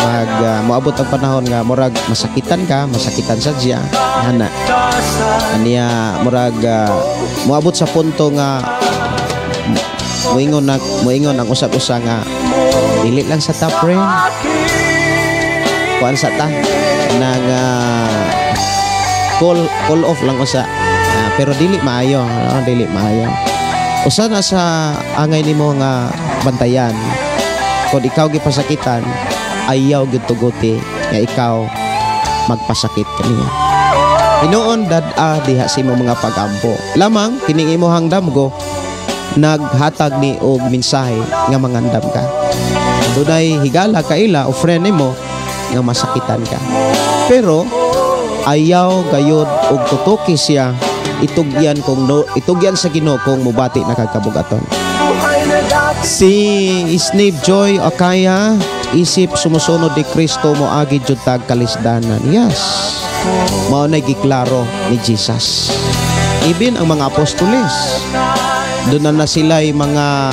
Mag moabot ang panahon nga murag masakitan ka, masakitan sa siya, hana. Aniya murag moabot sa punto nga moingon na moingon ang usab-usa nga dili lang sa ta friend. Kuan sa ta nang call off lang usa. Pero dili maayo, no? Dili maayo. Usa na sa angay nimo nga bantayan, kung ikaw gipasakitan, ayaw gyud tuguti nga ikaw magpasakit kaniya. Hinuon dad-a diha sa imong mga pagampo. Lamang kining imuhang damgo naghatag ni og mensahe nga mangandam ka. Dunay higala kaila o friend nimo nga masakitan ka. Pero ayaw gayod og tutuki siya, itugyan kung no, itugyan sa Ginoo kung mubati na kag kabugaton. Si Snave Joy Akaya, isip sumusunod ni Kristo moagi jud tag kalisdanan. Yes. Mao na giklaro ni Jesus. Even ang mga apostoles, doon na na sila'y mga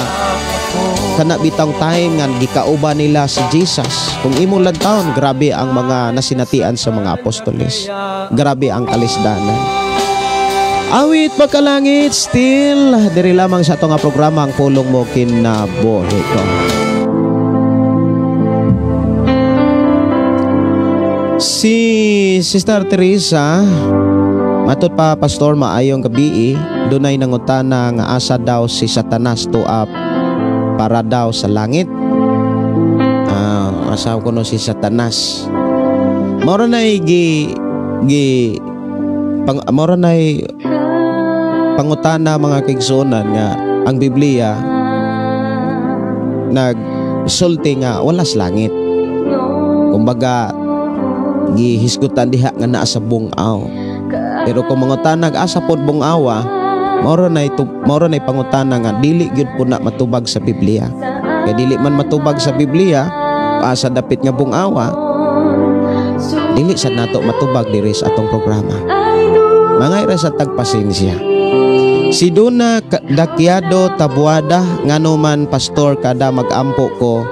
kana bitang time nga gikauban nila si Jesus. Kung imong lantawon, grabe ang mga nasinatian sa mga apostoles. Grabe ang kalisdanan. Awit Pagkalangit, still diri lamang sa ato nga programa, Ang Pulong Mo Kinabuhi Ko. Si Sister Teresa, matod pa, Pastor, maayong gabi. Dunay nangutana nga asa daw si Satanas to up para daw sa langit. Asa ko no si Satanas. Mora na gi gi pang, mora na pangutana, mga kaigsuonan, nga ang Biblia nagsulti nga wala sa langit. Kumbaga gihisgutan diha nga naa sa bungaw. Pero kung mangutanag asa pod bungawa, mao ra na pangutana nga dili gyud po na matubag sa Biblia. Kay dili man matubag sa Biblia asa dapit nga bungawa, dili sad nato matubag diri sa atong programa. Mga ira sa tagpasensya. Si Duna Dakyado Tabuada, ngano man, Pastor, kada magampo ko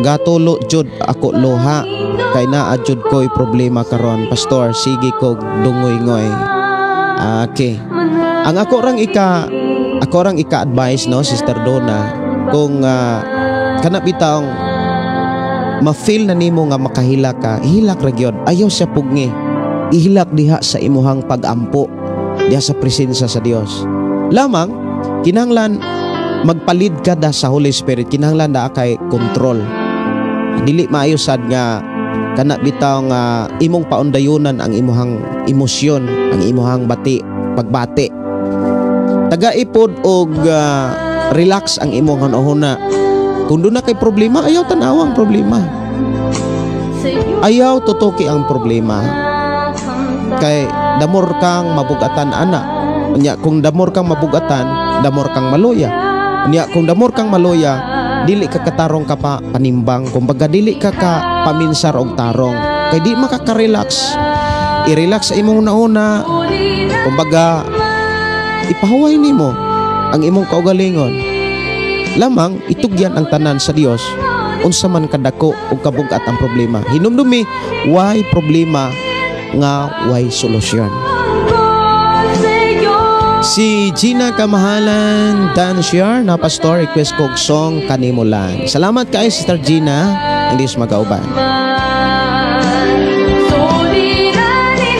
gatulo jud ako luha kay naa jud ko'y problema karon, Pastor, sige ko dungoy-ngoy. Okay. Ang ako rang ika advice no, Sister Donna, kung kana bitawng ma-feel na nimo nga makahilak ka, hilak ra gyud. Ayaw siya pugngi. Ihilak diha sa imuhang pagampo, diha sa presensya sa Dios. Lamang kinahanglan magpalid ka da sa Holy Spirit, kinahanglan da kay control. Dili maayo sad nga kana bitaw nga imong paundayunan ang imuhang emosyon, ang imuhang bati, pagbati. Tagaipod og relax ang imong hunahuna. Kung doon na kay problema, ayaw tanawang problema. Ayaw tutuki ang problema. Kay damor kang mabugatan ana. Unya kung damor kang mabugatan, damor kang maluya. Unya kung damor kang maluya, dili ka katarong ka pa panimbang. Kumbaga dili ka ka paminsar og tarong. Kay di makaka-relax. I-relax sa imong nauna. Kumbaga ipahuway nimo ang imong kaugalingon. Lamang itugyan ang tanan sa Dios unsa man kadako og kabugat ang problema. Hinumdumi, why problema nga way solusyon. Si Gina Kamahalan Dansyar na, Pastor, request kog song Kanimo Lang. Salamat kay Sister Gina. Ang Diyos magauban. Suliranin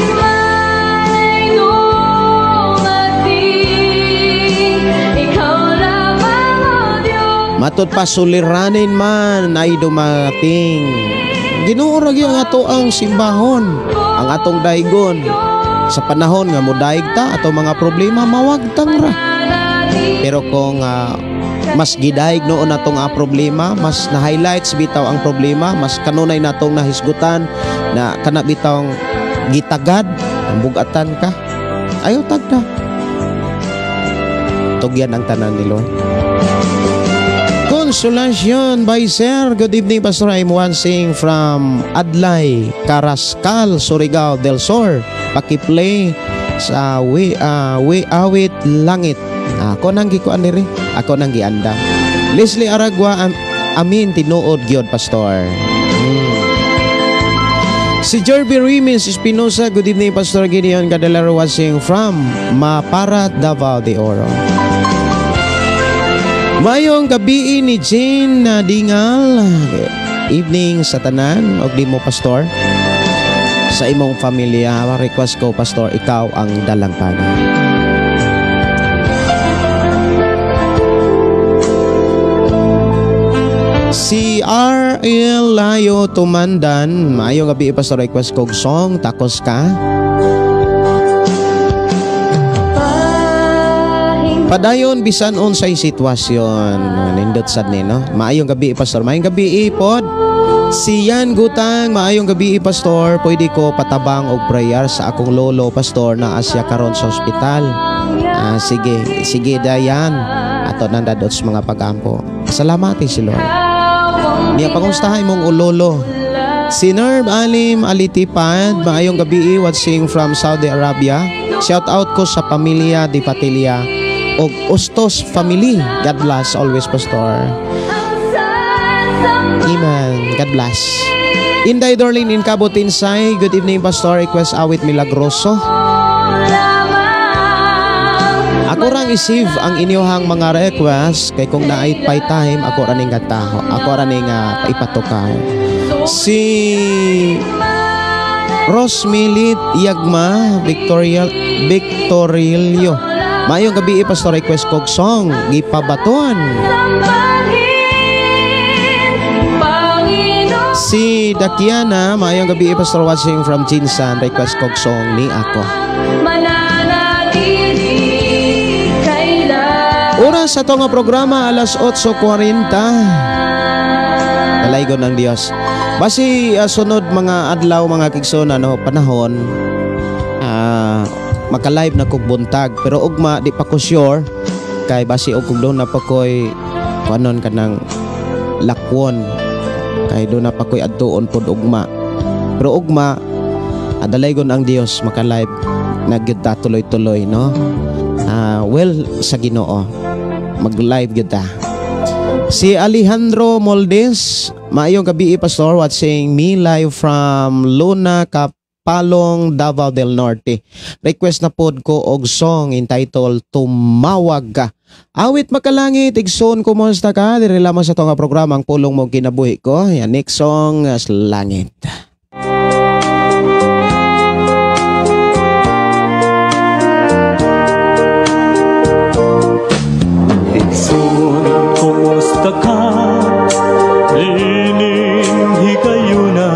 man ay dumating, ikaw lamang, O Diyos. Matod pa, suliranin man ay dumating. Ginoo ra gyud ang ato ang simbahon, ang atong daigon. Sa panahon nga modaig ta ato mga problema, mawagtang ra. Pero kung mas gidaig noon atong problema, mas na-highlights bitaw ang problema, mas kanunay natong nahisgutan na kana bitawng gitagad, ang bugatan ka. Ayaw tagda. Tugyan ang tanan ni Lord. Consolacion by Sir. Good evening, Pastor. I'm watching from Adlay, Carrascal, Surigao del Sur. Paki-play sa we Awit Langit. Ako nang gikuan diri. Ako nang giandam. Leslie Aragua, amin tinuod gyud, Pastor. Si Jerby Rimes Espinosa, good evening, Pastor Gideon Cadalero, watching from Maparat, Davao de Oro. Mayong gabi ni Jane na Dingal. Evening sa tanan og di mo, Pastor. Sa imong pamilya, request ko, Pastor, Ikaw ang Dalangpaga. Si R.L. Layo Tumandan, maayong gabi, Pastor, request kog song Takos Ka. Padayon bisan unsay sitwasyon. Nindot sad ni, no? Maayong gabi, Pastor. Maayong gabi pod. Si Yan Gutang, maayong gabi, Pastor. Pwede ko patabang og prayer sa akong lolo, Pastor, na asya karon sa ospital. Sige, sige Dayan. Ato nang dadot sa mga pagampo. Salamat si Lord. Niya pangustahay mong ulolo. Si Nerb Alim Alitipad, maayong gabi, watching from Saudi Arabia. Shout out ko sa pamilya Di Patilia og Ustos family. God bless always, Pastor. Amen. God bless. Inday Dorlene in Cabo Tinsay, good evening, Pastor. Request awit Milagroso. Ako rang i-save ang inyuhang mga request kay kung naay pay time ako ra ning kataho. Ako ra ning ipatukaw. Si Rosmilit Yagma Victoria Victorillo. Maayong gabi, Pastor, request kog song Gipabaton. Si Dakiana, maayong gabi, Pastor, watching from Jinsan, request kog song Ni Ako. Oras sa nga programa alas 8:40. Dalaygon ng Dios. Basi sunod mga adlaw mga kigsoon ano panahon maka-live na kog buntag pero ugma di pa ko sure kay basi og kung doon na pa koy kuanon kanang lakwon kay doon na pa koy adtuon pod ugma. Pero ugma adalaygon ang Dios maka-live na gyud ta tuloy-tuloy, no? Well sa Ginoo mag-live gyud ta. Si Alejandro Moldes, maayong gabi, Pastor, watching me live from Luna, Kapalong, Davao del Norte. Request na pod ko og song entitled Tumawag Ka. Awit Makalangit, igsoon, kumusta ka? Diri lamang sa nga programa ang pulong mo kinabuhi ko. Yan, next song, Langit. Igsoon, kumusta ka? Lining higayuna,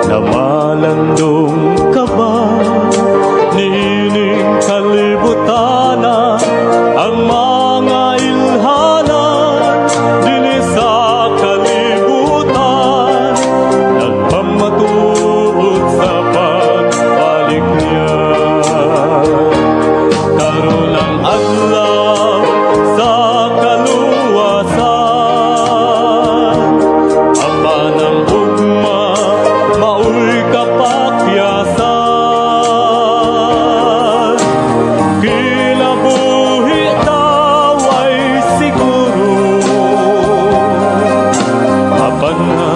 namalandong ka ba? Nining kalibutana, ang mga ilhanan, dini sa kalibutan, nagpamatuod sa pagbalik niya. Karon ang adlaw sa kaluwasan, apan ang ugma maoy kapakyasan. Kinabuhi daw ay siguro, apan nga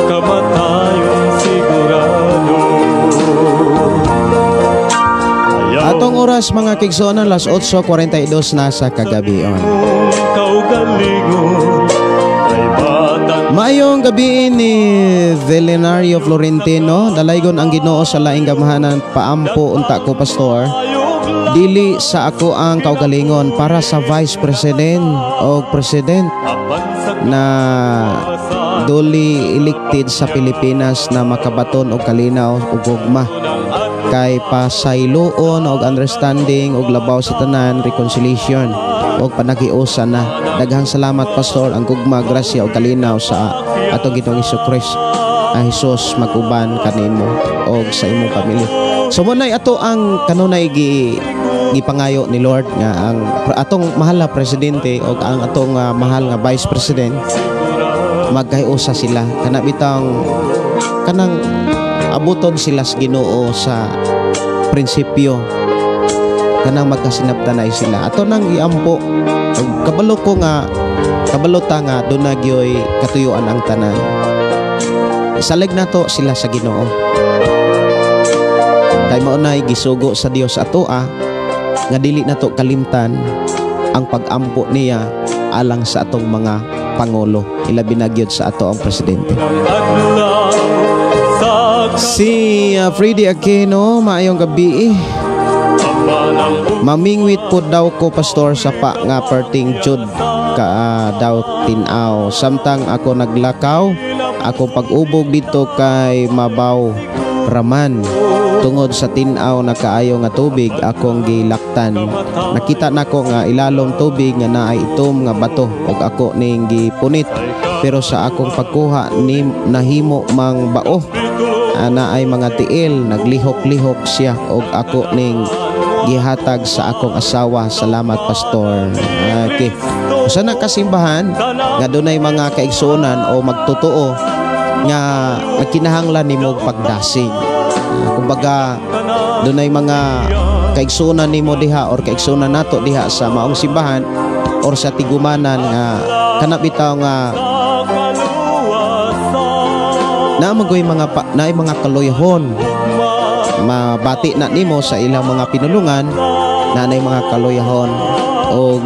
kamatayon sigurado. Atong oras mga kigsoon alas 8:42 na sa kagabion. Maayong gabi ni Velenario Florentino, dalaygon ang Ginoo sa laing gamhanan, paampo unta ko, Pastor. Dili sa ako ang kaugalingon para sa Vice President o President na duli elected sa Pilipinas na makabaton og kalinaw ug gugma kay pasayloon og understanding og labaw sa tanan reconciliation og panagiusa na. Daghang salamat, Pastor, ang gugma, grasya ug kalinaw sa atong Ginoong Hesus ang Hesus maguban kanimo og sa imong pamilya. So munay ato ang kanunay gipangayo ni Lord nga ang atong mahal na presidente og ang atong mahal nga vice president magkahiusa sila kana bitang kanang abuton sila sa Ginoo sa prinsipyo kanang magkasinabtanay sila. Ato nang iampo kabalo ko nga kabalo ta nga doon na gyoy katuyuan ang tanan. Salig nato sila sa Ginoo kay mao nay gisugo sa Dios atoa nga dili nato kalimtan ang pagampo niya alang sa atong mga pangulo, ilabi na gyud sa ato ang presidente. Si Freddy Aquino, maayong gabi. Mamingwit po daw ko, pastor, sa pa nga perting jud ka daw tinaw. Samtang ako naglakaw, ako pag-ubog dito kay mabaw raman. Tungod sa tinaw na kaayo nga tubig akong gilaktan. Nakita nako nga ilalom tubig nga naay itom nga bato ug ako ning gipunit. Pero sa akong pagkuha ni nahimo mang bao. Ana ay mga tiil, naglihok-lihok siya og ako ning gihatag sa akong asawa. Salamat, pastor. Okay. Usa na kasimbahan nga dunay mga kaigsuonan o magtotoo nga nagkinahanglan nimo pagdasig. Kumbaga dunay mga kaigsuonan nimo diha or kaigsuonan nato diha sa maong simbahan or sa tigumanan nga kana bitaw nga naamagoy mga naay mga kaluyahon, mabati na nimo sa ilang mga pinulungan na naay mga kaluyahon og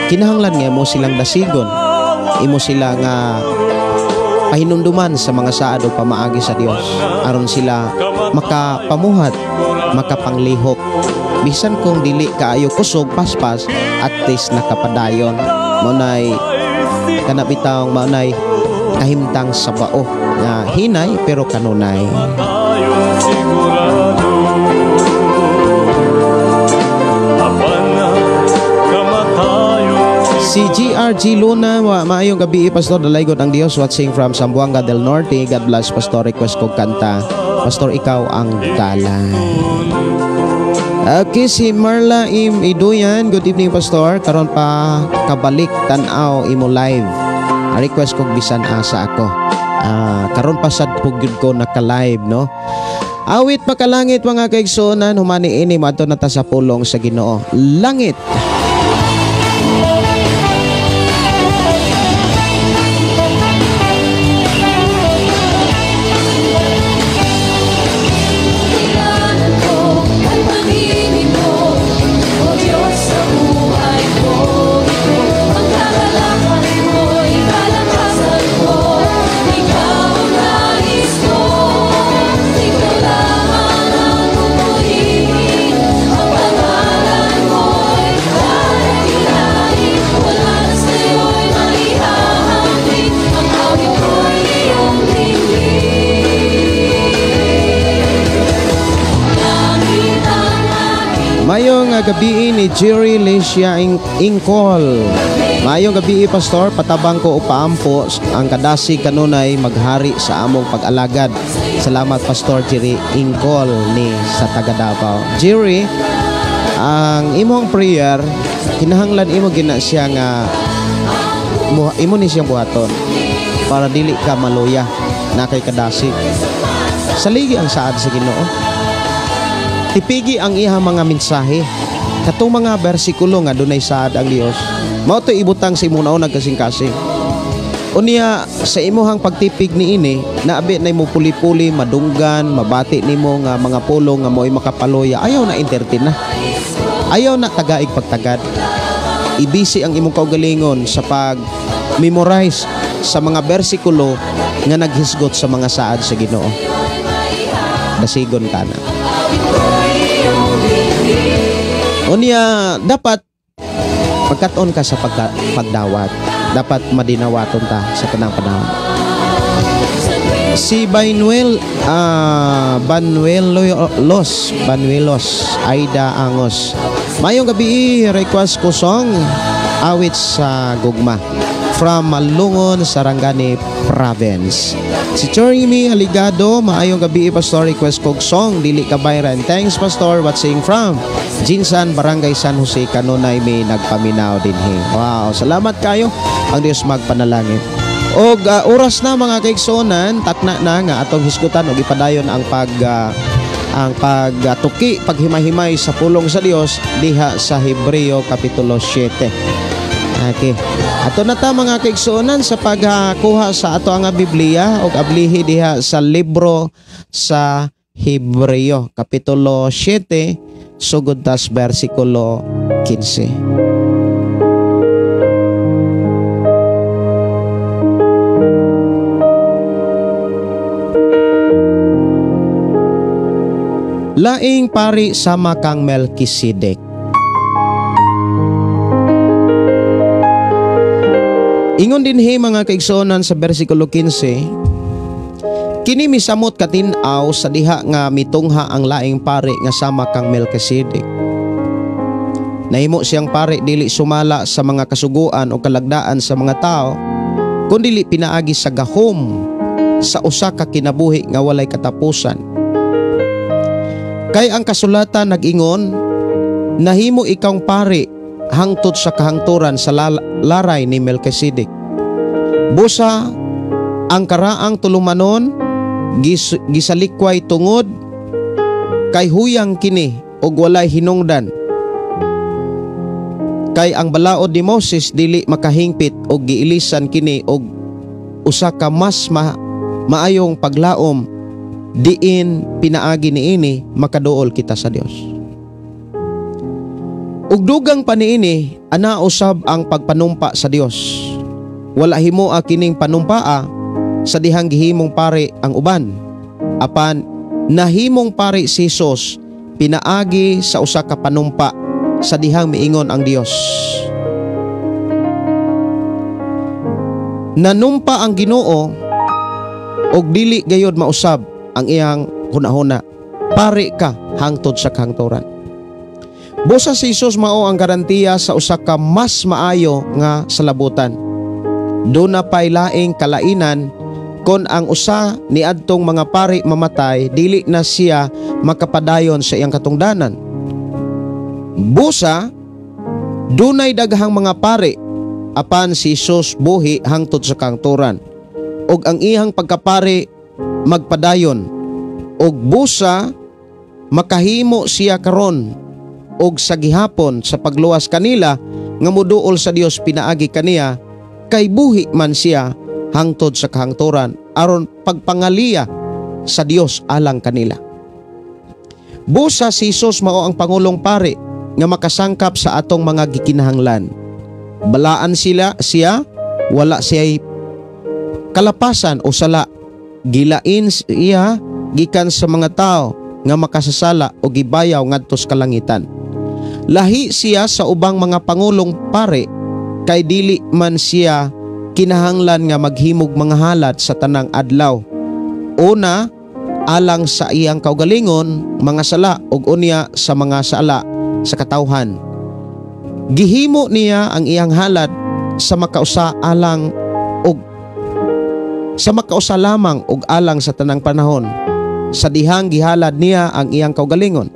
kinahanglan nga imo silang dasigon, imo sila nga pahinumduman sa mga saad o pamaagi sa Dios aron sila makapamuhat, makapanglihok, bisan kung dili kaayo kusog paspas, at least nakapadayon. Maunay kana bitaw, maunay kahimtang sa bao nga hinay pero kanunay. Si GRG Luna, maayong gabi, Pastor, dalaygon ang Dios, watching from Zamboanga del Norte. God bless, Pastor. Request kog kanta, Pastor, Ikaw ang Dalan. Okay, si Marla Im Iduyan, good evening, Pastor. Karon pa kabalik tan-aw imo live. Request kog Bisan Asa Ako. Karon pa sad pug gyud ko naka-live, no? Awit makalangit, mga kaigsuonan, humani ini moadto na ta sa pulong sa Ginoo. Langit. Kailangan ko ang pag-ibig mo, O Diyos, sa buhay ko ito. Ang kagalakan mo'y kalakasan ko, ikaw ang nais ko. Ikaw lamang ang pupurihin, ang pangalan mo'y dadakilain. Wala na sa'yo'y maihahambing, ang awit ko'y iyong dinggin. Langit ang aking Mayong gabi ni Jerry Lesia Ingkol. Mayong gabi, Pastor, patabang ko upaampo ang kadasig kanunay maghari sa among pag-alagad. Salamat, Pastor. Jerry Ingkol ni sa taga Davao. Jerry, ang imong prayer kinahanglan imo gina siya nga imo ni siyang buhaton para dili ka maluya na kay kadasig. Saligi ang saad sa Ginoo. Tipigi ang iyang mga mensahe. Katong mga bersikulo nga dunay saad ang Dios, mao to ibutang sa imong naunang kasing-kasing. Unya sa imuhang pagtipig niini, naabi na imo puli-puli, madunggan, mabati nimo nga mga pulong nga mo'y makapaluya. Ayaw na entertain na. Ayaw na tagaig pagtagad. Ibisi ang imong kaugalingon sa pag-memorize sa mga bersikulo nga naghisgot sa mga saad sa Ginoo. Dasigon ka na. Unya, dapat pagkat-on ka sa pagdawat. Dapat madinawaton ta sa tanang panahon. Si Banuel, Banuelos, Banuelos, Aida Angos. Mayong gabi, request ko song Awit sa Gugma from Malungon, Sarangani Province. Si Jeremy Aligado, maayong gabi, Pastor, request kog song Dili Kabayran. Thanks, Pastor, watching from Jinsan, Barangay San Jose, kanunay may nagpaminaw dinhi. Wow, salamat kayo. Ang Dios magpanalangin. Og oras na, mga kaigsuonan, takna na nga atong hisgutan og ipadayon ang pagtuki, paghimay-himay sa pulong sa Dios diha sa Hebreo Kapitulo 7. Okay. Ato na ta, mga kaigsuonan, sa pagkuha sa ato ang Biblia og ablihi diha sa libro sa Hebreo Kapitulo 7 sugod tas bersikulo 15. Laing pari sama kang Melkisedek. Ingon dinhi mga kaigsuonan sa bersikulo 15, kini misamot katin-aw sa diha nga mitungha ang laing pari nga sama kang Melkisedek. Nahimo siyang pari dili sumala sa mga kasuguan o kalagdaan sa mga tao, kundili pinaagi sa gahom sa usa ka kinabuhi nga walay katapusan. Kay ang kasulatan nag-ingon, nahimo ikawng pari hangtod sa kahangturan sa laray ni Melkisedek. Busa ang karaang tulumanon gisalikway tungod kay huyang kini og walay hinungdan. Kay ang balaod ni Moses dili makahingpit og giilisan kini og usa ka mas maayong paglaom diin pinaagi niini makaduol kita sa Dios. Ug dugang pa niini ana usab ang pagpanumpa sa Dios. Wala himoa kining panumpaa sa dihang gihimong pari ang uban. Apan nahimong pari si Jesus pinaagi sa usa ka panumpa sa dihang miingon ang Dios. Nanumpa ang Ginoo og dili gayod mausab ang iyang hunahuna. Pari ka hangtod sa kahangturan. Busa si Jesus mao ang garantiya sa usa ka mas maayo nga salabutan. Duna pay laing kalainan kon ang usa niadtong mga pari mamatay, dili na siya makapadayon sa iyang katungdanan. Busa dunay daghang mga pari apan si Jesus buhi hangtod sa kahangturan ug ang iyang pagkapari magpadayon. Og busa makahimo siya karon og sa gihapon sa pagluwas kanila nga moduol sa Dios pinaagi kaniya, kay buhi man siya hangtod sa kahangturan aron pagpangaliya sa Dios alang kanila. Busa si Jesus mao ang pangulong pari nga makasangkap sa atong mga gikinahanglan. Balaan sila siya, wala siya'y kalapasan o sala. Gilain siya gikan sa mga tao nga makasasala o gibayaw ngadto sa kalangitan. Lahi siya sa ubang mga pangulong pare kay dili man siya kinahanglan nga maghimog mga halad sa tanang adlaw. Una, alang sa iyang kaugalingon mga sala ug unya sa mga sala sa katawhan. Gihimo niya ang iyang halad sa makausa alang og sa makausa lamang og alang sa tanang panahon. Sa dihang gihalad niya ang iyang kaugalingon.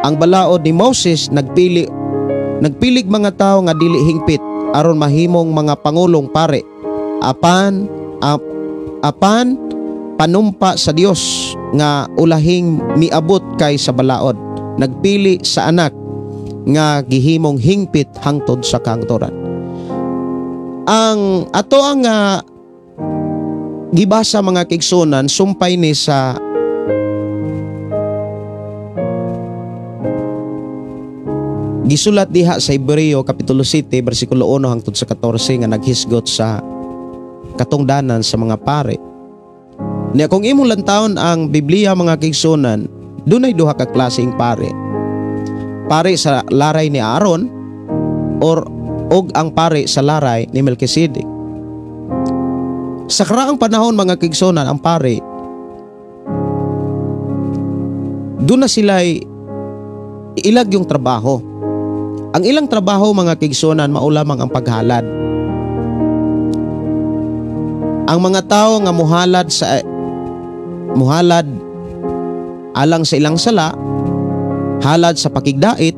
Ang balaod ni Moses nagpilig mga tao nga dili hingpit aron mahimong mga pangulong pare. Apan panumpa sa Dios nga ulahing miabot kay sa balaod. Nagpili sa anak nga gihimong hingpit hangtod sa kahangturan. Ang ato ang gibasa mga kaigsunan sumpay ni sa gisulat diha sa Hebreo Kapitulo 7 bersikulo 1 hangtod sa 14 nga naghisgot sa katungdanan sa mga pare. Niya kung imong lantawon ang Biblia mga kaigsunan, dunay duha ka klaseng pare. Pare sa laray ni Aaron or og ang pare sa laray ni Melkisedek. Sa karaang panahon mga kaigsunan, ang pare doon na sila'y ilag yung trabaho. Ang ilang trabaho mga kaigsunan mao lamang ang paghalad. Ang mga tao nga muhalad alang sa ilang sala, halad sa pakigdait,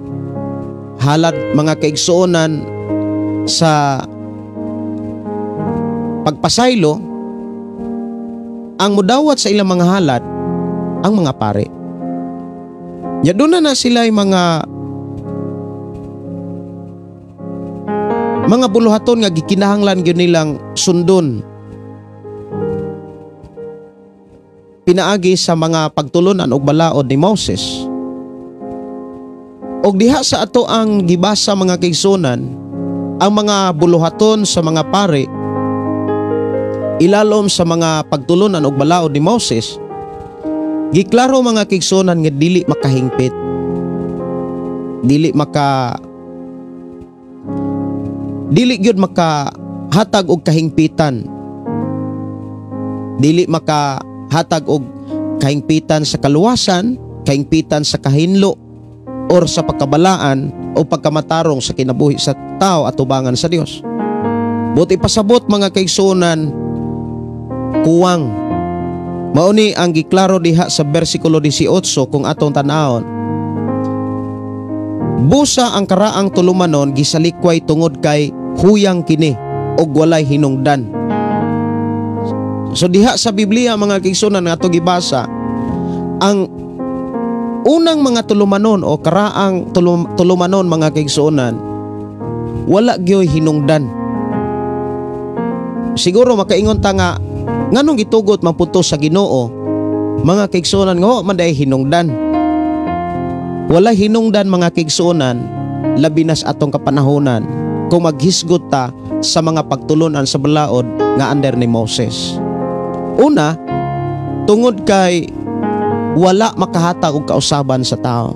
halad mga kaigsuonan sa pagpasaylo, ang mudawat sa ilang mga halad ang mga pare. Nya doon na sila mga buluhaton nga gikinahanglan gyud nilang sundon pinaagi sa mga pagtulunan og balaod ni Moses. Og diha sa ato ang gibasa mga kaigsunan, ang mga buluhaton sa mga pare ilalom sa mga pagtulunan og balaod ni Moses, Giklaro, mga kaigsuonan, nga dili makahingpit. Dili gyud maka hatag og kahingpitan. Dili maka hatag og kahingpitan sa kaluwasan, kahingpitan sa kahinlo or sa pagkabalaan o pagkamatarong sa kinabuhi sa tao at tubangan sa Dios. Buot ipasabot, mga kaigsuonan, kuwang. Mao ni ang giklaro diha sa bersikulo 18 kung atong tan-awon. Busa ang karaang tulumanon gisalikway tungod kay huyang kini og walay hinungdan. So diha sa Biblia, mga kaigsuonan, nga ato gibasa, ang unang mga tulumanon o karaang tulumanon, mga kaigsuonan, wala gyoy hinungdan. Siguro makaingon ta nga nganong gitugot man pud to sa Ginoo, mga kaigsuonan, nga wa man diay hinungdan? Wala hinungdan, mga kaigsuonan, labi na sa atong kapanahonan kung maghisgot ta sa mga pagtulunan sa balaod nga under ni Moses. Una, tungod kay wala makahatag og kausaban sa tao.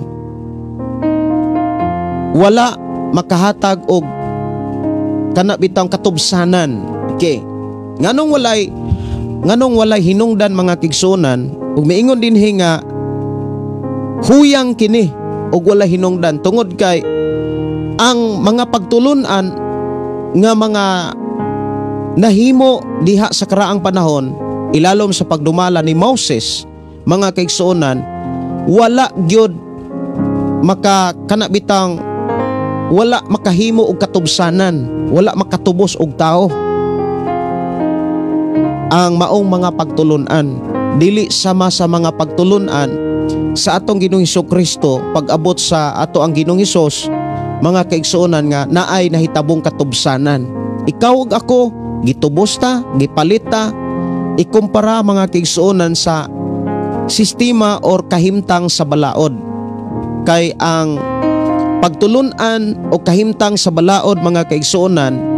Wala makahatag og kana bitang katubsanan. Okay. Nganong walay hinungdan, mga kaigsuonan, ug miingon dinhi nga huyang kini ug wala hinungdan? Tungod kay ang mga pagtulunan nga mga nahimo diha sa karaang panahon ilalom sa pagdumala ni Moses, mga kaigsuonan, wala gyud maka kana bitang wala makahimo og katubsanan, wala makatubos og tao ang maong mga pagtulunan. Dili sama sa mga pagtulunan sa atong Ginoong Hesus Kristo. Pag-abot sa ato ang Ginoong Hesus, mga kaigsuonan, nga naay nahitabong katubsanan. Ikaw ug ako, gitubos ta, gipalit ta, ikumpara, mga kaigsuonan, sa sistema or kahimtang sa balaod. Kay ang pagtulunan o kahimtang sa balaod, mga kaigsuonan,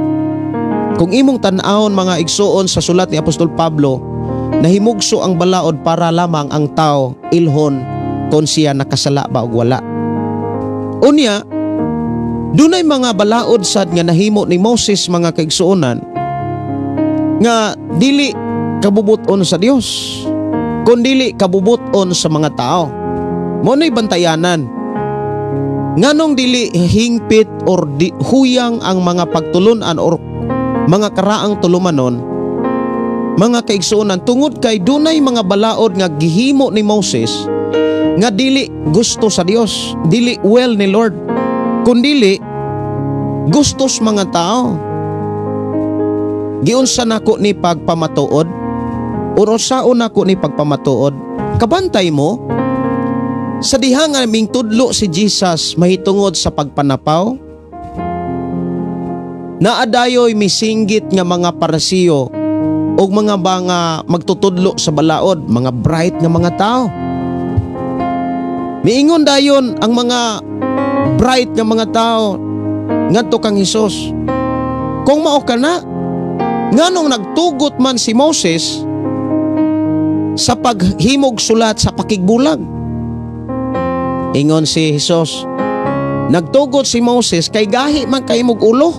kung imong tan-awon, mga igsuon, sa sulat ni Apostol Pablo, nahimugso ang balaod para lamang ang tao ilhon kung siya nakasala ba o wala. Unya, dunay mga balaod sad nga nahimo ni Moses, mga kaigsuonan, nga dili kabubuton sa Dios kun dili kabubuton sa mga tao. Mao na'y bantayanan. Nganong dili hingpit or huyang ang mga pagtulunan or mga karaang tulumanon, mga kaigsuonan? Tungod kay dunay mga balaod nga gihimo ni Moses nga dili gusto sa Dios, dili will ni Lord, kundili gustos mga tao. Giunsa nako ni pagpamatuod or unsaon nako ni pagpamatuod? Kabantay mo sa diha nga mingtudlo si Jesus mahitungod sa pagpanapaw, naa dayoy misinggit nga mga Parisiyo o mga magtutudlo sa balaod, mga bright nga mga tao. Miingon dayon ang mga bright nga mga tao ngadto kang Hesus, "Kung mao ka na, nganong nagtugot man si Moses sa paghimog sulat sa pakigbulag?" Ingon si Hesus, "Nagtugot si Moses kay gahi man kay imog ulo.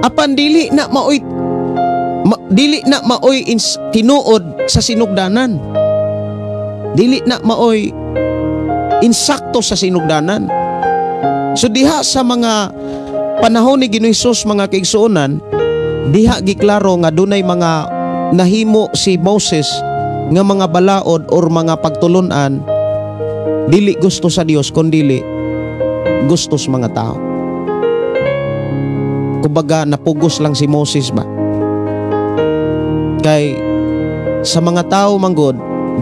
Apan dili na maoy tinuod sa sinugdanan. Dili na maoy insakto sa sinugdanan." So diha sa mga panahon ni Ginoong Hesus, mga kaigsuonan, diha giklaro nga dunay mga nahimo si Moses nga mga balaod or mga pagtulunan dili gusto sa Dios kundili gusto sa mga tao. Kumbaga, napugos lang si Moses ba? Kay sa mga tao manggod,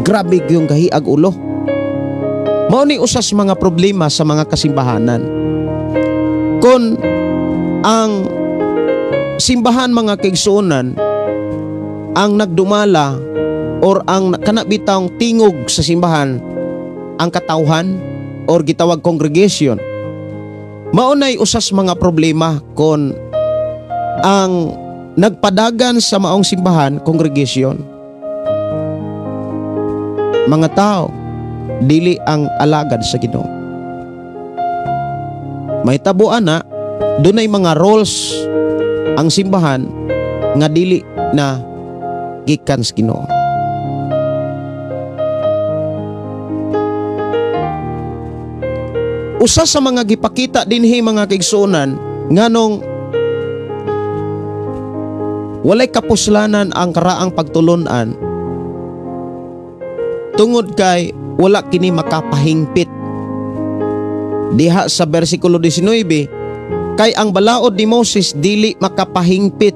grabe yung gahiag ulo. Mao ni usas mga problema sa mga kasimbahanan. Kung ang simbahan, mga kaigsuonan, ang nagdumala or ang kana bitang tingog sa simbahan ang katawhan or gitawag congregation, mao nay usas mga problema kon ang nagpadagan sa maong simbahan, congregation. mga tao, dili ang alagad sa Ginoo. Mahitabo ana, dunay mga roles ang simbahan nga dili na gikan sa Ginoo. Usa sa mga gipakita dinhi mga kaigsuonan nganong walay kapuslanan ang karaang pagtulunan tungod kay wala kini makapahingpit. Diha sa bersikulo 19, kay ang balaod ni Moses dili makapahingpit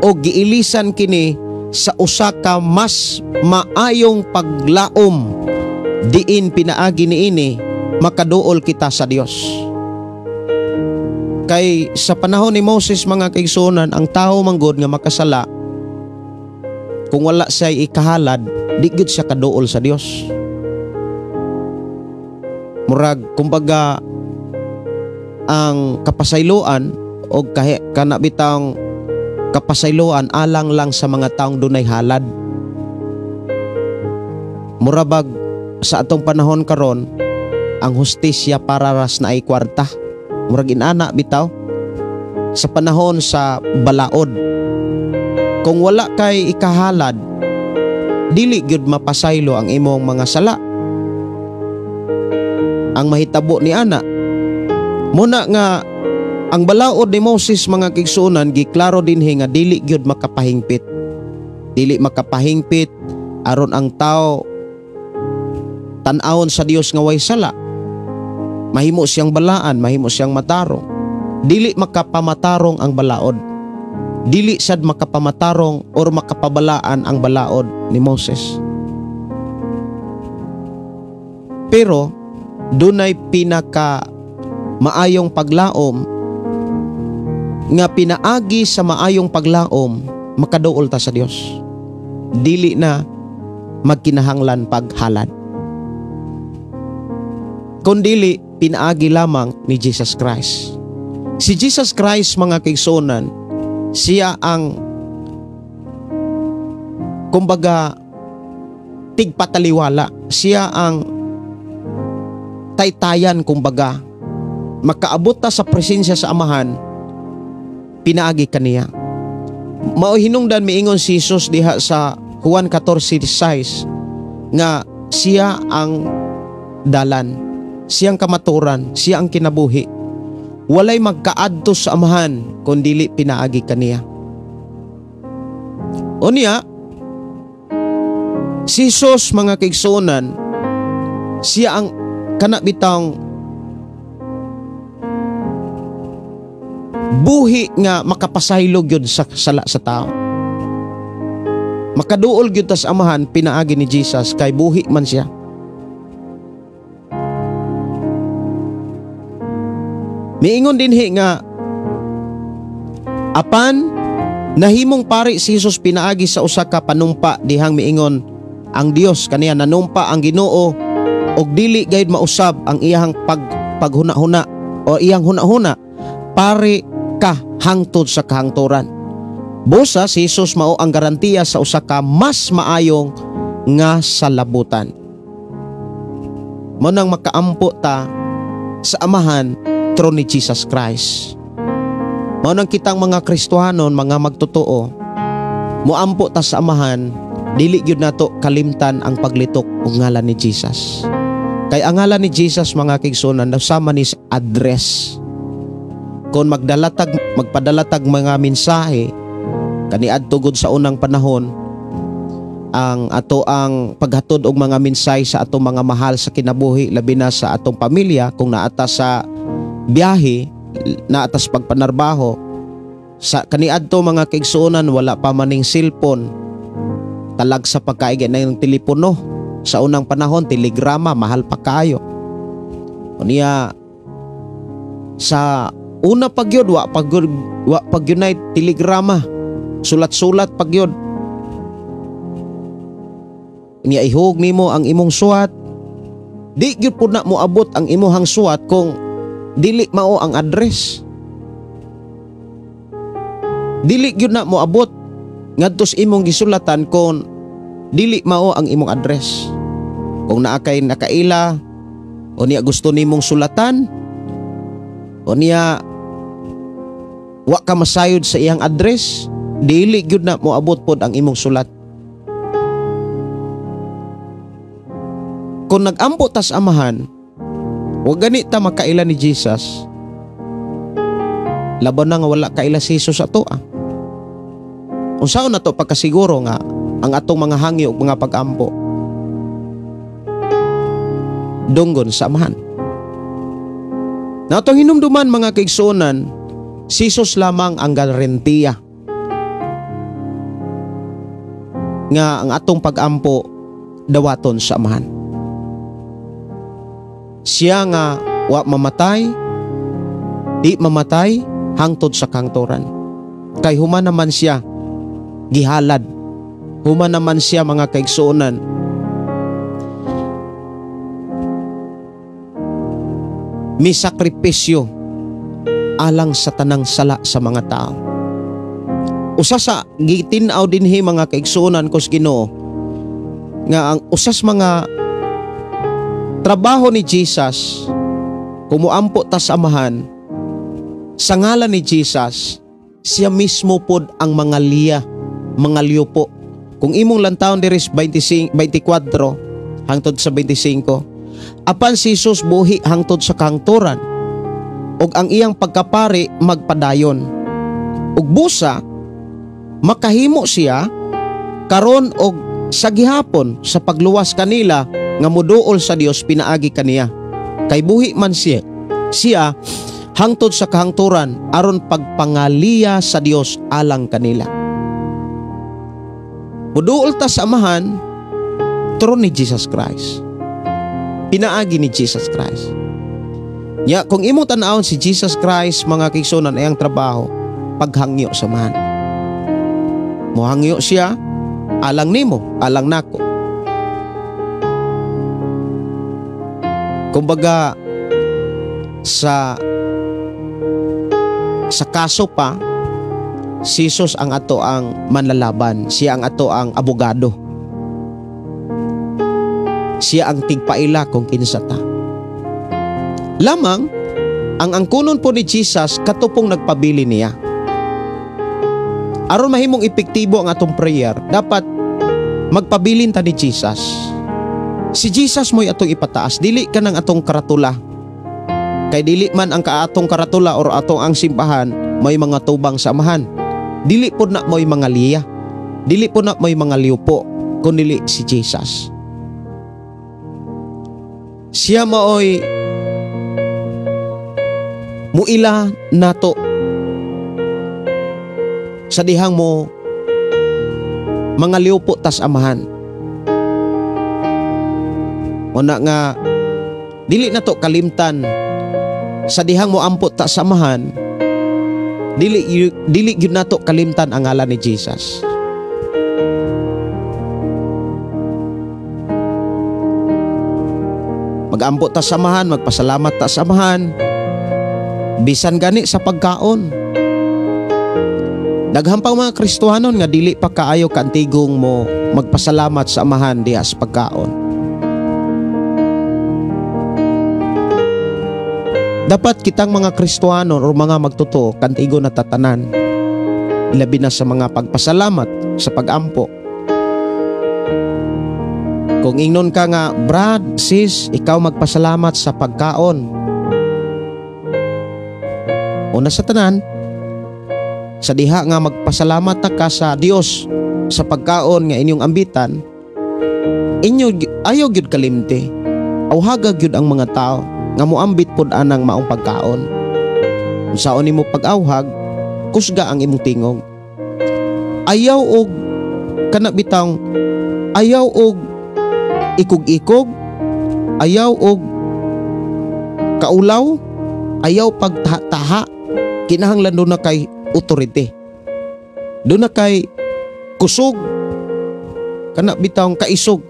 o giilisan kini sa usa ka mas maayong paglaom diin pinaagi niini makaduol kita sa Dios. Kay sa panahon ni Moses mga kaigsuonan, ang tao manggod nga makasala, kung wala siya ikahalad, di gyud siya kaduol sa Dios. Murag kumbaga ang kapasayloan o kana bitang kapasayloan alang lang sa mga taong dunay halad. Murabag sa atong panahon karon, ang hustisya para ras na ay kwarta. Murag inana bitaw sa panahon sa balaod. Kung wala kay ikahalad, dili gyud mapasaylo ang imong mga sala. Ang mahitabo ni ana, muna nga ang balaod ni Moses mga kaigsuonan giklaro dinhi nga dili gyud makapahingpit. Dili makapahingpit aron ang tao tan-awon sa Dios nga way sala. Mahimo siyang balaan, mahimo siyang matarong. Dili makapamatarong ang balaod. Dili sad makapamatarong or makapabalaan ang balaod ni Moses. Pero dunay pinaka maayong paglaom nga pinaagi sa maayong paglaom makaduol ta sa Dios. Dili na magkinahanglan paghalad, kun dili pinaagi lamang ni Jesus Christ. Si Jesus Christ mga kaigsuonan, siya ang kumbaga tigpataliwala, siya ang taytayan kumbaga. Makaabot ta sa presensya sa Amahan pinaagi kaniya. Mao hinungdan miingon si Jesus diha sa Juan 14:6 nga siya ang dalan, siyang kamaturan, siya ang kinabuhi. Walay magkaadto sa Amahan kun dili pinaagi kaniya. Unya, si Jesus mga kaigsuonan, siya ang kana bitang buhi nga makapasaylo gyud sa sala sa tao. Makaduol gyud ta sa Amahan pinaagi ni Jesus kay buhi man siya. Miingon dinhi nga apan nahimong pari si Jesus pinaagi sa usa ka panumpa dihang miingon ang Dios kaniya nanumpa ang Ginoo og dili gayud mausab ang iyang paghuna-huna o iyang huna-huna, pari ka hangtod sa kahangturan. Busa si Jesus mao ang garantiya sa usa ka mas maayong nga salabutan. Mao nang makaampo ta sa Amahan through ni Jesus Christ. Mao nang kitang mga Kristohanon, mga magtotoo, moampo ta sa Amahan, dili gyud nato kalimtan ang paglitok og ngalan ni Jesus. Kay ang ngalan ni Jesus mga kaigsuonan sama ni sa address. Kung magpadalatag mga mensahe kaniadto gud sa unang panahon, ang ato ang paghatod og mga mensahe sa atong mga mahal sa kinabuhi, labi na sa atong pamilya, kung naata sa biyahe, naata sa pagpanarbaho. Sa kaniadto mga kaigsuonan, wala pa maning cellphone, talag sa pagkaigay na yung telepono. Sa unang panahon, telegrama, mahal pa kayo. Unya, sa una pag yun, wa pag yun ay telegrama, sulat-sulat pag yun. Unya, ihug nimo ang imong suwat. Di gyud po na moabot ang imuhang suwat kung dili mao ang address. Dili gyud na moabot ngadto sa imong gisulatan kung dili mao ang imong address. Kung naa kay nakaila o niya gusto nimong sulatan o niya wa ka masayod sa iyang address, dili gyud na moabot pod ang imong sulat. Kung nagampo tas Amahan, wa gani ta makaila ni Jesus. Laban na nga wala kaila si Jesus ato ah. Unsaon na to pagkasiguro nga ang atong mga hangyo ug mga pag-ampo dunggon sa Amahan? Na atong hinumduman, mga kaigsuonan, si Jesus lamang ang garantiya nga ang atong pag-ampo dawaton sa Amahan. Siya nga wa mamatay, di mamatay hangtod sa kahangturan. Kay human naman siya gihalad. Human naman siya, mga kaigsuonan, mi sakripisyo alang sa tanang sala sa mga tao. Usa sa gitin-aw dinhi, mga kaigsuonan ko sa Ginoo, nga ang usas mga trabaho ni Jesus, kumuampo ta sa Amahan sa ngalan ni Jesus, siya mismo pod ang mga liya, mga liupo. Kung imong lantawon diri sa 25, 24 hangtod sa 25, apan si Jesus buhi hangtod sa kahangturan ug ang iyang pagkapari magpadayon. Ug busa makahimo siya karon og sa gihapon sa pagluwas kanila nga muduol sa Dios pinaagi kaniya. Kay buhi man siya hangtod sa kahangturan aron pagpangaliya sa Dios alang kanila. Muduol ta sa Amahan through ni Jesus Christ. Pinaagi ni Jesus Christ. Ya, kung imong tan-awon si Jesus Christ, mga kaigsuonan, ay ang trabaho paghangyo sa Amahan. Mohangyo siya alang nimo, alang nako. Kumbaga sa kaso pa, si Jesus ang ato ang manlalaban, siya ang ato ang abogado. Siya ang tigpaila kung kinsa ta. Lamang ang angkunon po ni Jesus katupong nagpabili niya. Aron mahimong epektibo ang atong prayer, dapat magpabilin ta ni Jesus. Si Jesus mo'y atong ipataas, dili ka ng atong karatula. Kay dili man ang kaatong karatula or atong ang simbahan may mga tubang sa Amahan. Dili po na mo'y mga liya. Dili po na mo'y mga liupo, kun dili si Jesus. Siya maoy muila nato sa dihang mo mga liupo tas Amahan. Una nga dili na to kalimtan sa dihang mo ampot ta sa Amahan, dili gyud nato kalimtan ang ngalan ni Jesus. Magampo ta sa Amahan, magpasalamat ta sa Amahan, bisan gani sa pagkaon. Daghan pang mga Kristohanon nga dili pa kaayo kaantigong mo magpasalamat sa Amahan diha sa pagkaon. Dapat kitang mga Kristohanon o mga magtotoo kantigo na tatanan, labi na sa mga pagpasalamat sa pagampo. Kung ingnon ka nga, "Brad, sis, ikaw magpasalamat sa pagkaon." Una sa tanan, sa diha nga magpasalamat na ka sa Dios sa pagkaon nga inyong ambitan, inyo ayaw gyud kalimti. Awhaga gyud ang mga tao nga moambit pod anang maong pagkaon. Unsaon nimo pag-awhag, kusga ang imong tingog. Ayaw og kana bitang ayaw og ikog-ikog, ayaw og kaulaw, ayaw pagtaha, kinahanglan duna kay authority. Duna kay kusog, kana bitang kaisog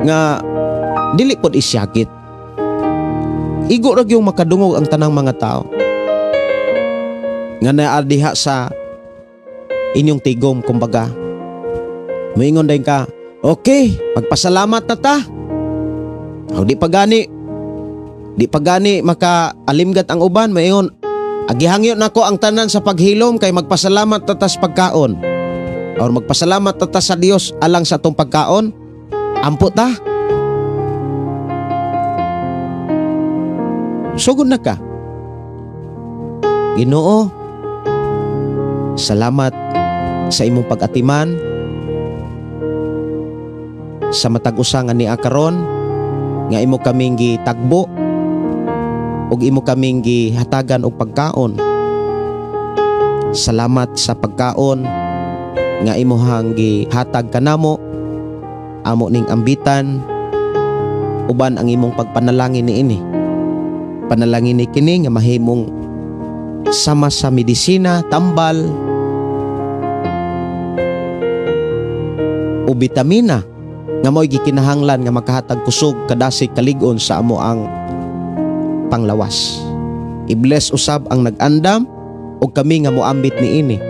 nga dili pod isyakit. Igo ra gyud makadungog ang tanang mga tao nga naa diha sa inyong tigom kumbaga. Moingon din ka, Okay, magpasalamat na ta. O, di pa gani makaalimgat ang uban, mayon agihangyo nako ang tanan sa paghilom kay magpasalamat ta tas pagkaon. Or magpasalamat ta sa Dios alang sa atong pagkaon. Ampo ta. Sugod na ka. Ginoo, salamat sa imong pag-atiman sa matag usa nga niya karon nga imo kaming gitagbo ug imo kaming gihatagan og pagkaon. Salamat sa pagkaon nga imuhang gihatag kanamo, amo ning ambitan uban ang imong pagpanalangin niini. Panalangin ni kini nga mahimong sama sa medisina, tambal o bitamina nga mao'y gikinahanglan nga makahatag kusog, kadasig, kalig-on sa amo ang panglawas. I-bless usab ang nag-andam og kami nga moambit niini.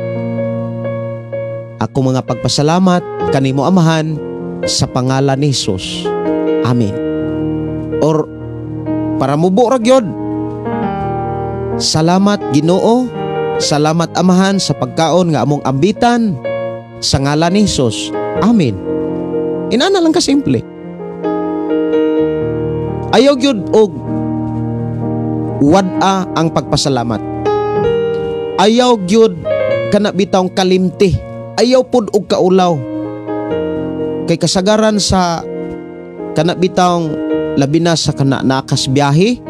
Ako mga pagpasalamat kanimo Amahan sa pangalan ni Hesus. Amen. Or para mubo ra gyud. Salamat Ginoo, salamat Amahan sa pagkaon nga among ambitan sa ngalan ni Hesus. Amen. Inana lang kasimple. Ayaw gyud og wad-a ang pagpasalamat. Ayaw gyud kana bitawng kalimti. Ayaw pud og kaulaw. Kay kasagaran sa kana bitawng labi na sa kana nakas biyahe,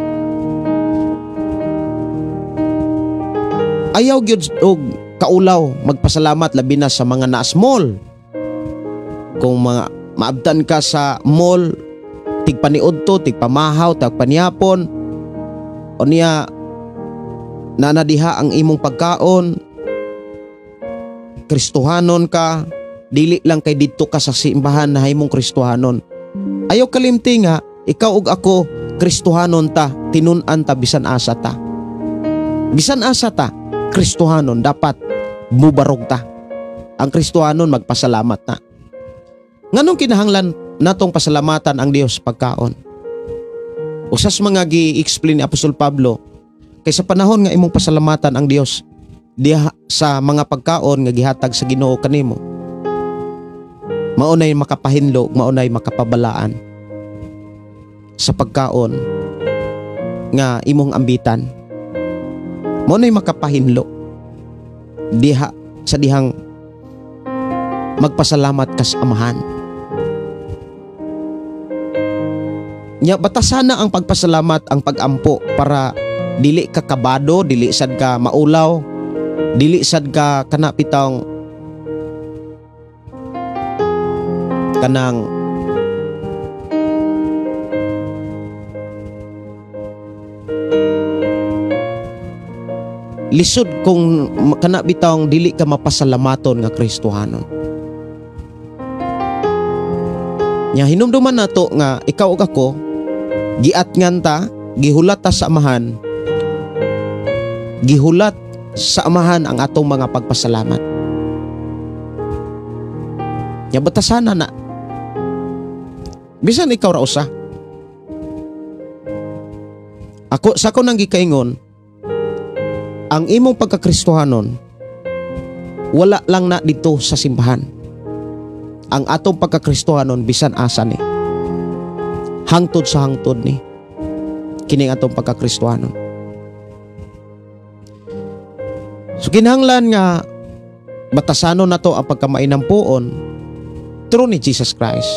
ayaw gyud og kaulaw magpasalamat labi na sa mga naas mall. Kung mga maabtan ka sa mall, tigpaniod to, tigpamahaw, tigpaniapon, o niya nanadiha ang imong pagkaon, Kristohanon ka, dili lang kay didto ka sa simbahan na imong Kristohanon. Ayaw kalimti nga, ikaw ug ako, Kristohanon ta, tinun-an ta bisan asa ta. Bisan asa ta, Kristohanon dapat mubarog ta. Ang Kristohanon magpasalamat na. Nganong kinahanglan natong pasalamatan ang Dios pagkaon? Usas mga gi-explain ni Apostol Pablo, kay sa panahon nga imong pasalamatan ang Dios diha sa mga pagkaon nga gihatag sa Ginoo kanimo, maunay makapahinlo, maunay makapabalaan sa pagkaon nga imong ambitan. Maunay makapahinlo diha sa dihang magpasalamat kas Amahan. Nya batasana ang pagpasalamat, ang pagampo para dili ka kabado, dili sad ka maulaw, dili sad ka kana pitong kanang lisod kung kana bitong dili ka mapasalamaton nga Kristohanon. Nya hinumduman nato nga ikaw ug ako giatngan ta, gihulat ta sa Amahan. Gihulat sa Amahan ang atong mga pagpasalamat. Nya batasana na. Bisan ikaw ra usa. Ako sa ko nang gikaingon, ang imong pagkakristohanon wala lang na dito sa simbahan. Ang atong pagkakristohanon bisan asa ni. Hangtod sa hangtod ni kining atong pagkakristohanon. So kinahanglan nga batasanon nato ang pagkamainampuon through ni Jesus Christ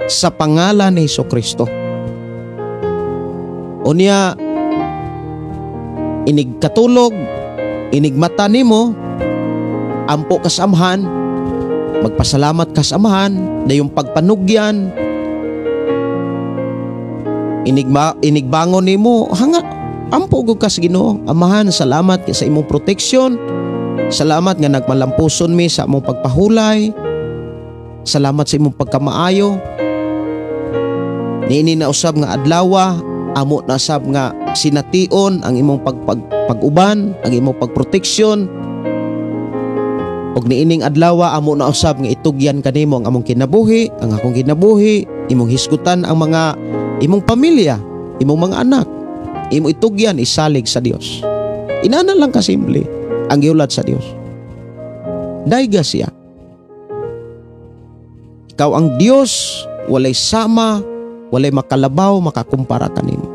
sa pangalan ni Hesus Kristo. Unya inig katulog, inig mata nimo, ampo ka sa Amahan, magpasalamat ka sa Amahan, dayong pagpanugyan, inigbangon nimo, hanga ampo gud ka sa Ginoo. Amahan, salamat sa imong protection. Salamat nga nagmalampuson mi sa among pagpahulay. Salamat sa imong pagkamaayo. Niini na usab nga adlawa, amo na usab nga sination ang imong pag-uban, ang imong pagproteksyon. Og niining adlaw, amo na usab nga itugyan kanimo ang among kinabuhi, ang akong kinabuhi, imong hisgutan ang mga imong pamilya, imong mga anak. Imo itugyan, isalig sa Dios. Inana lang kasimple ang gihulat sa Dios. Dayga siya. Ikaw ang Dios, walay sama, walay makalabaw, makakumpara kanimo.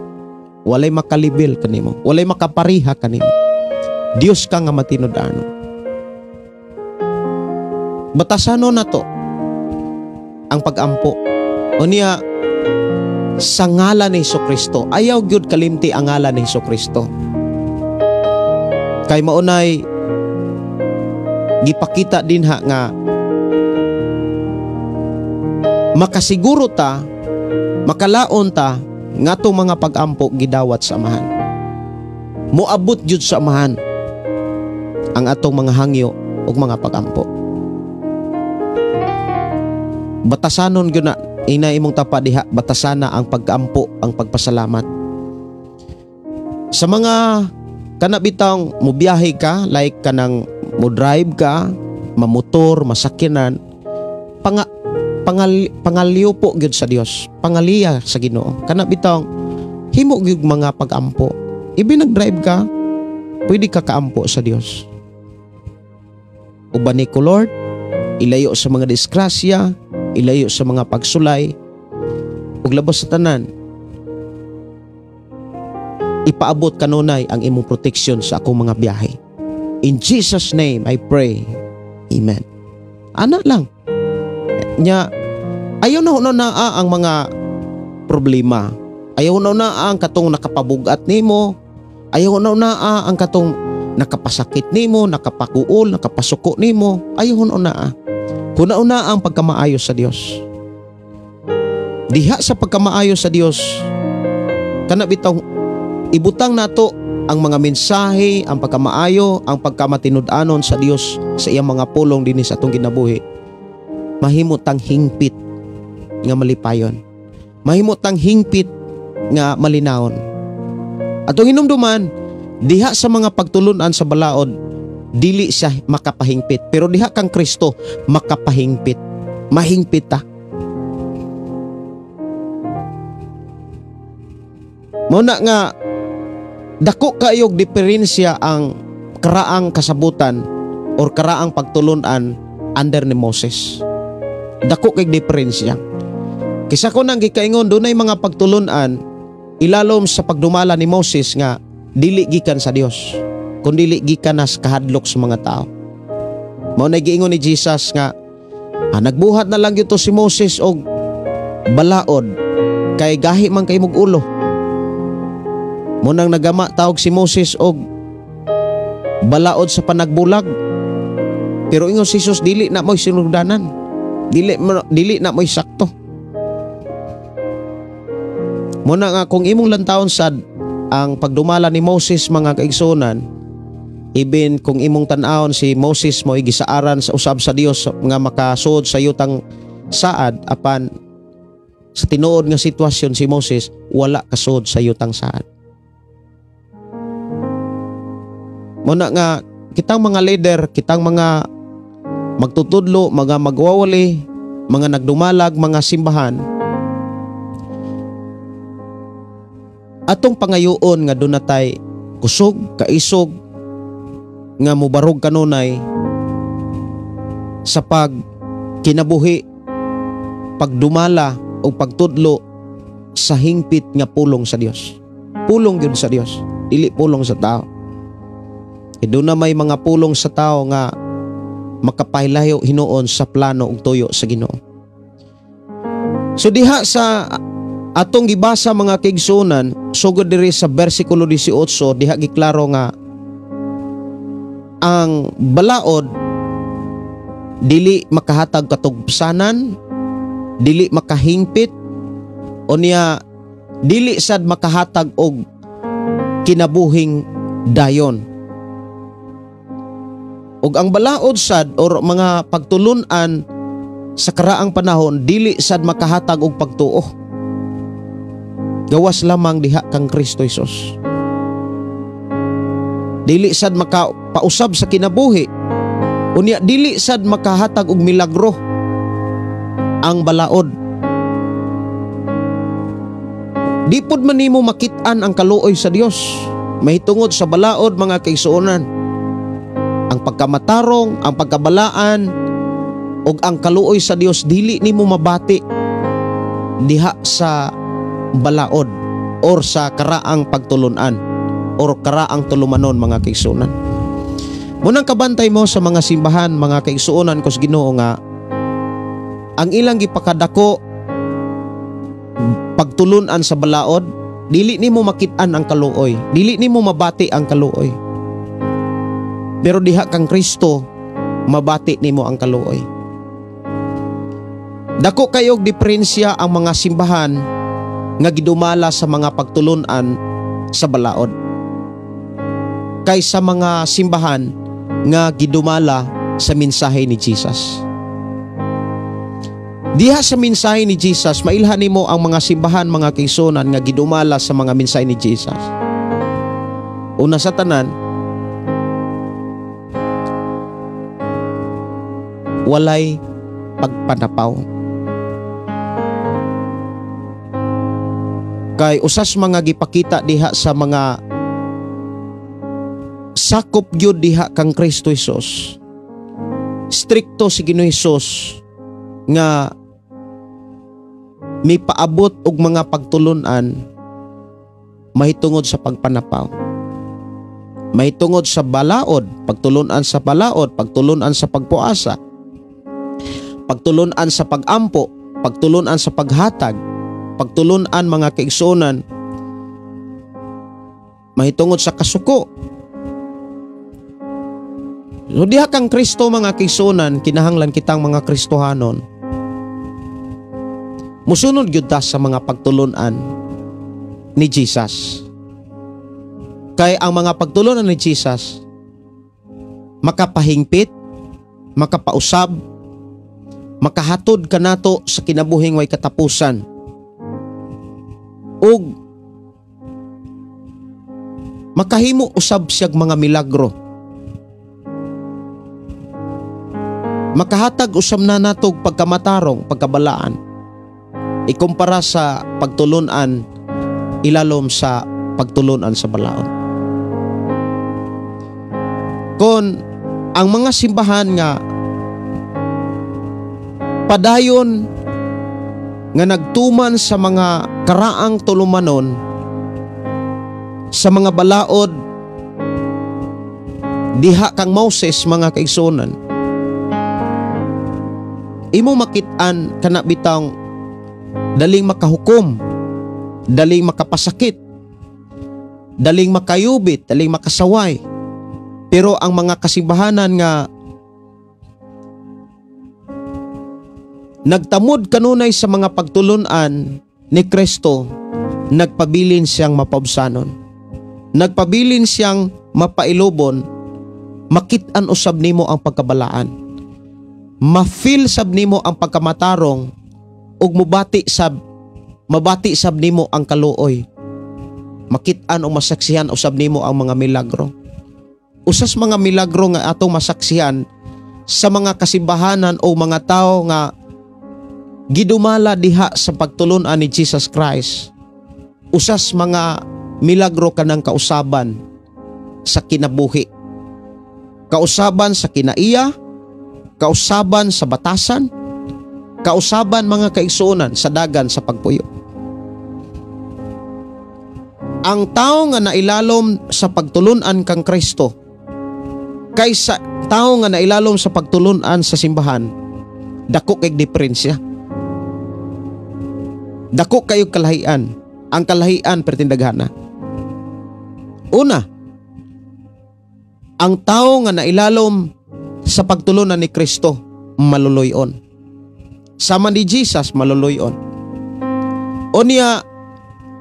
Walay makalibil kanimo, walay makapariha kanimo. Dios ka nga matinud-anon. Batasanon na to ang pagampo. O niya, sa ngalan ni Kristo, ayaw gyud kalimti ang ngalan ni Kristo. Kay maunay gipakita dinha nga makasiguro ta, makalaon ta nga atong mga pagampo gidawat sa Amahan. Moabot gyud sa Amahan ang atong mga hangyo ug mga pagampo. Batasanon gyud na ina imong tapa diha, batasana ang pagkampo, ang pagpasalamat. Sa mga kana bitang mobiyahe ka, like kanang mo drive ka, mamotor, masakyanan, pangaliw po gyud sa Dios, pangaliya sa Ginoo. Kana bitang himo gyud mga pagampo. Ibi nag-drive ka, pwede ka kaampo sa Dios. Uban ni ko, Lord, ilayo sa mga disgrasya, ilayo sa mga pagsulay, ug labos sa tanan, ipaabot kanunay ang imong proteksyon sa akong mga biyahe. In Jesus' name I pray. Amen. Ana lang. Nya, ayaw na naa ang mga problema. Ayaw na naa ang katong nakapabugat nimo. Ayaw na naa ang katong nakapasakit nimo, nakapakuol, nakapasuko nimo. Ayaw na naa. Huna-una ang pagkamaayo sa Dios. Diha sa pagkamaayo sa Dios, kana bitaw ibutang nato ang mga mensahe, ang pagkamaayo, ang pagkamatinud-anon sa Dios sa iyang mga pulong dinhi sa atong kinabuhi. Mahimo tang hingpit nga malipayon. Mahimo tang hingpit nga malinawon. Atong hinumduman, diha sa mga pagtulunan sa balaod, dili siya makapahingpit. Pero diha kang Kristo makapahingpit. Mahingpit ta. Muna nga dako kayog diferensya ang karaang kasabutan or karaang pagtulunan under ni Moses. Dako kay diferensya. Kisa ko nang gikaingon, dunay mga pagtulunan ilalom sa pagdumala ni Moses nga dili gikan sa Dios, kundi gikan na sa kahadlok sa mga tao. Mao na giingon ni Jesus nga nagbuhat na lang gyud si Moses og balaod kay gahi man kay mog ulo. Munang nagama taog si Moses og balaod sa panagbulag. Pero ingon si Jesus, dili na mo'y sinugdanan. Dili na mo'y sakto. Muna nga kung imong lantawon sad ang pagdumala ni Moses, mga kaigsunan, ibin kung imong tan-awon si Moses mo'y gisaaran sa usab sa Dios nga makasuod sa yutang saad, apan sa tinuod nga sitwasyon si Moses wala kasuod sa yutang saad. Muna nga kitang mga leader, kitang mga magtutudlo, mga magwawali, mga nagdumalag, mga simbahan, atong pangayoon nga dunatay kusog, kaisog, nga mubarog kanunay sa pag kinabuhi, pagdumala o pagtudlo sa hingpit nga pulong sa Dios. Pulong yun sa Dios, dili pulong sa tao. E doon na may mga pulong sa tao nga makapahilayo hinuon sa plano ug tuyo sa Ginoo. So diha sa atong gibasa, mga kaigsuonan, sugod diri sa bersikulo 18, diha giklaro nga ang balaod dili makahatag katugsanan, dili makahingpit, o niya dili sad makahatag og kinabuhing dayon. Og ang balaod sad or mga pagtulunan sa karaang panahon dili sad makahatag og pagtuo. Gawas lamang diha kang Kristo Hesus. Dili sad makapausab sa kinabuhi. Unya dili sad makahatag og milagro ang balaod. Di pod man nimo makit-an ang kaluoy sa Dios mahitungod sa balaod, mga kaigsuonan. Ang pagkamatarong, ang pagkabalaan ug ang kaluoy sa Dios dili nimo mabati diha sa balaod or sa karaang pagtulunan or karaang tulumanon, mga kaigsuonan. Munang kabantay mo sa mga simbahan, mga kaigsuonan ko sa Ginoo, nga ang ilang gipakadako pagtulunan sa balaod, dili nimo makit-an ang kaluoy, dili nimo mabati ang kaluoy. Pero diha kang Kristo, mabati nimo ang kaluoy. Dako kayog diferensya ang mga simbahan nga gidumala sa mga pagtulunan sa balaod kaysa mga simbahan nga gidumala sa mensahe ni Jesus. Diha sa mensahe ni Jesus, mailhan nimo ang mga simbahan, mga kaigsuonan, nga gidumala sa mga mensahe ni Jesus. Una sa tanan, walay pagpanapaw. Kay usas mga gipakita diha sa mga sakop gyud diha kang Kristo Jesus. Strikto si Ginoo Hesus nga mipaabot og mga pagtulunan mahitungod sa pagpanapaw, mahitungod sa balaod, pagtulunan sa balaod, pagtulunan sa pagpuasa, pagtulunan sa pagampo, pagtulunan sa paghatag, pagtulunan, mga kaigsuonan, mahitungod sa kasuko. So diha kang Kristo, mga kaigsuonan, kinahanglan kitang mga Kristohanon musunod gyud ta sa mga pagtulunan ni Jesus. Kay ang mga pagtulunan ni Jesus makapahingpit, makapausab, makahatod kanato sa kinabuhing way katapusan. Ug makahimo usab siyag mga milagro. Makahatag usab na natog pagkamatarong, pagkabalaan, ikumpara sa pagtulunan ilalom sa pagtulunan sa balaod. Kon ang mga simbahan nga padayon nga nagtuman sa mga karaang tulumanon sa mga balaod diha kang Moses, mga kaigsuonan, imo makit-an kana bitang daling makahukom, daling makapasakit, daling makayubit, daling makasaway. Pero ang mga kasimbahanan nga nagtamod kanunay sa mga pagtulunan ni Kristo, nagpabilin siyang mapaubsanon, nagpabilin siyang mapailubon, makit-an usab nimo ang pagkabalaan, ma-feel sab nimo ang pagkamatarong, ug mabati sab nimo ang kaluoy. Makit-an o masaksihan usab nimo ang mga milagro. Usas mga milagro nga atong masaksihan sa mga kasimbahanan o mga tao nga gidumala diha sa pagtulunan ni Jesus Christ. Usas mga milagro kanang kausaban sa kinabuhi, kausaban sa kinaiya, kausaban sa batasan, kausaban, mga kaigsuonan, sa dagan sa pagpuyo. Ang tao nga nailalom sa pagtulunan kang Kristo kaysa tao nga nailalom sa pagtulunan sa simbahan, dako kay diferensya. Dako kayo kalahian. Ang kalahian pertindaghana. Una, ang tao nga nailalom sa pagtulunan ni Kristo maluloyon. Sama ni Jesus, maluloyon. O niya,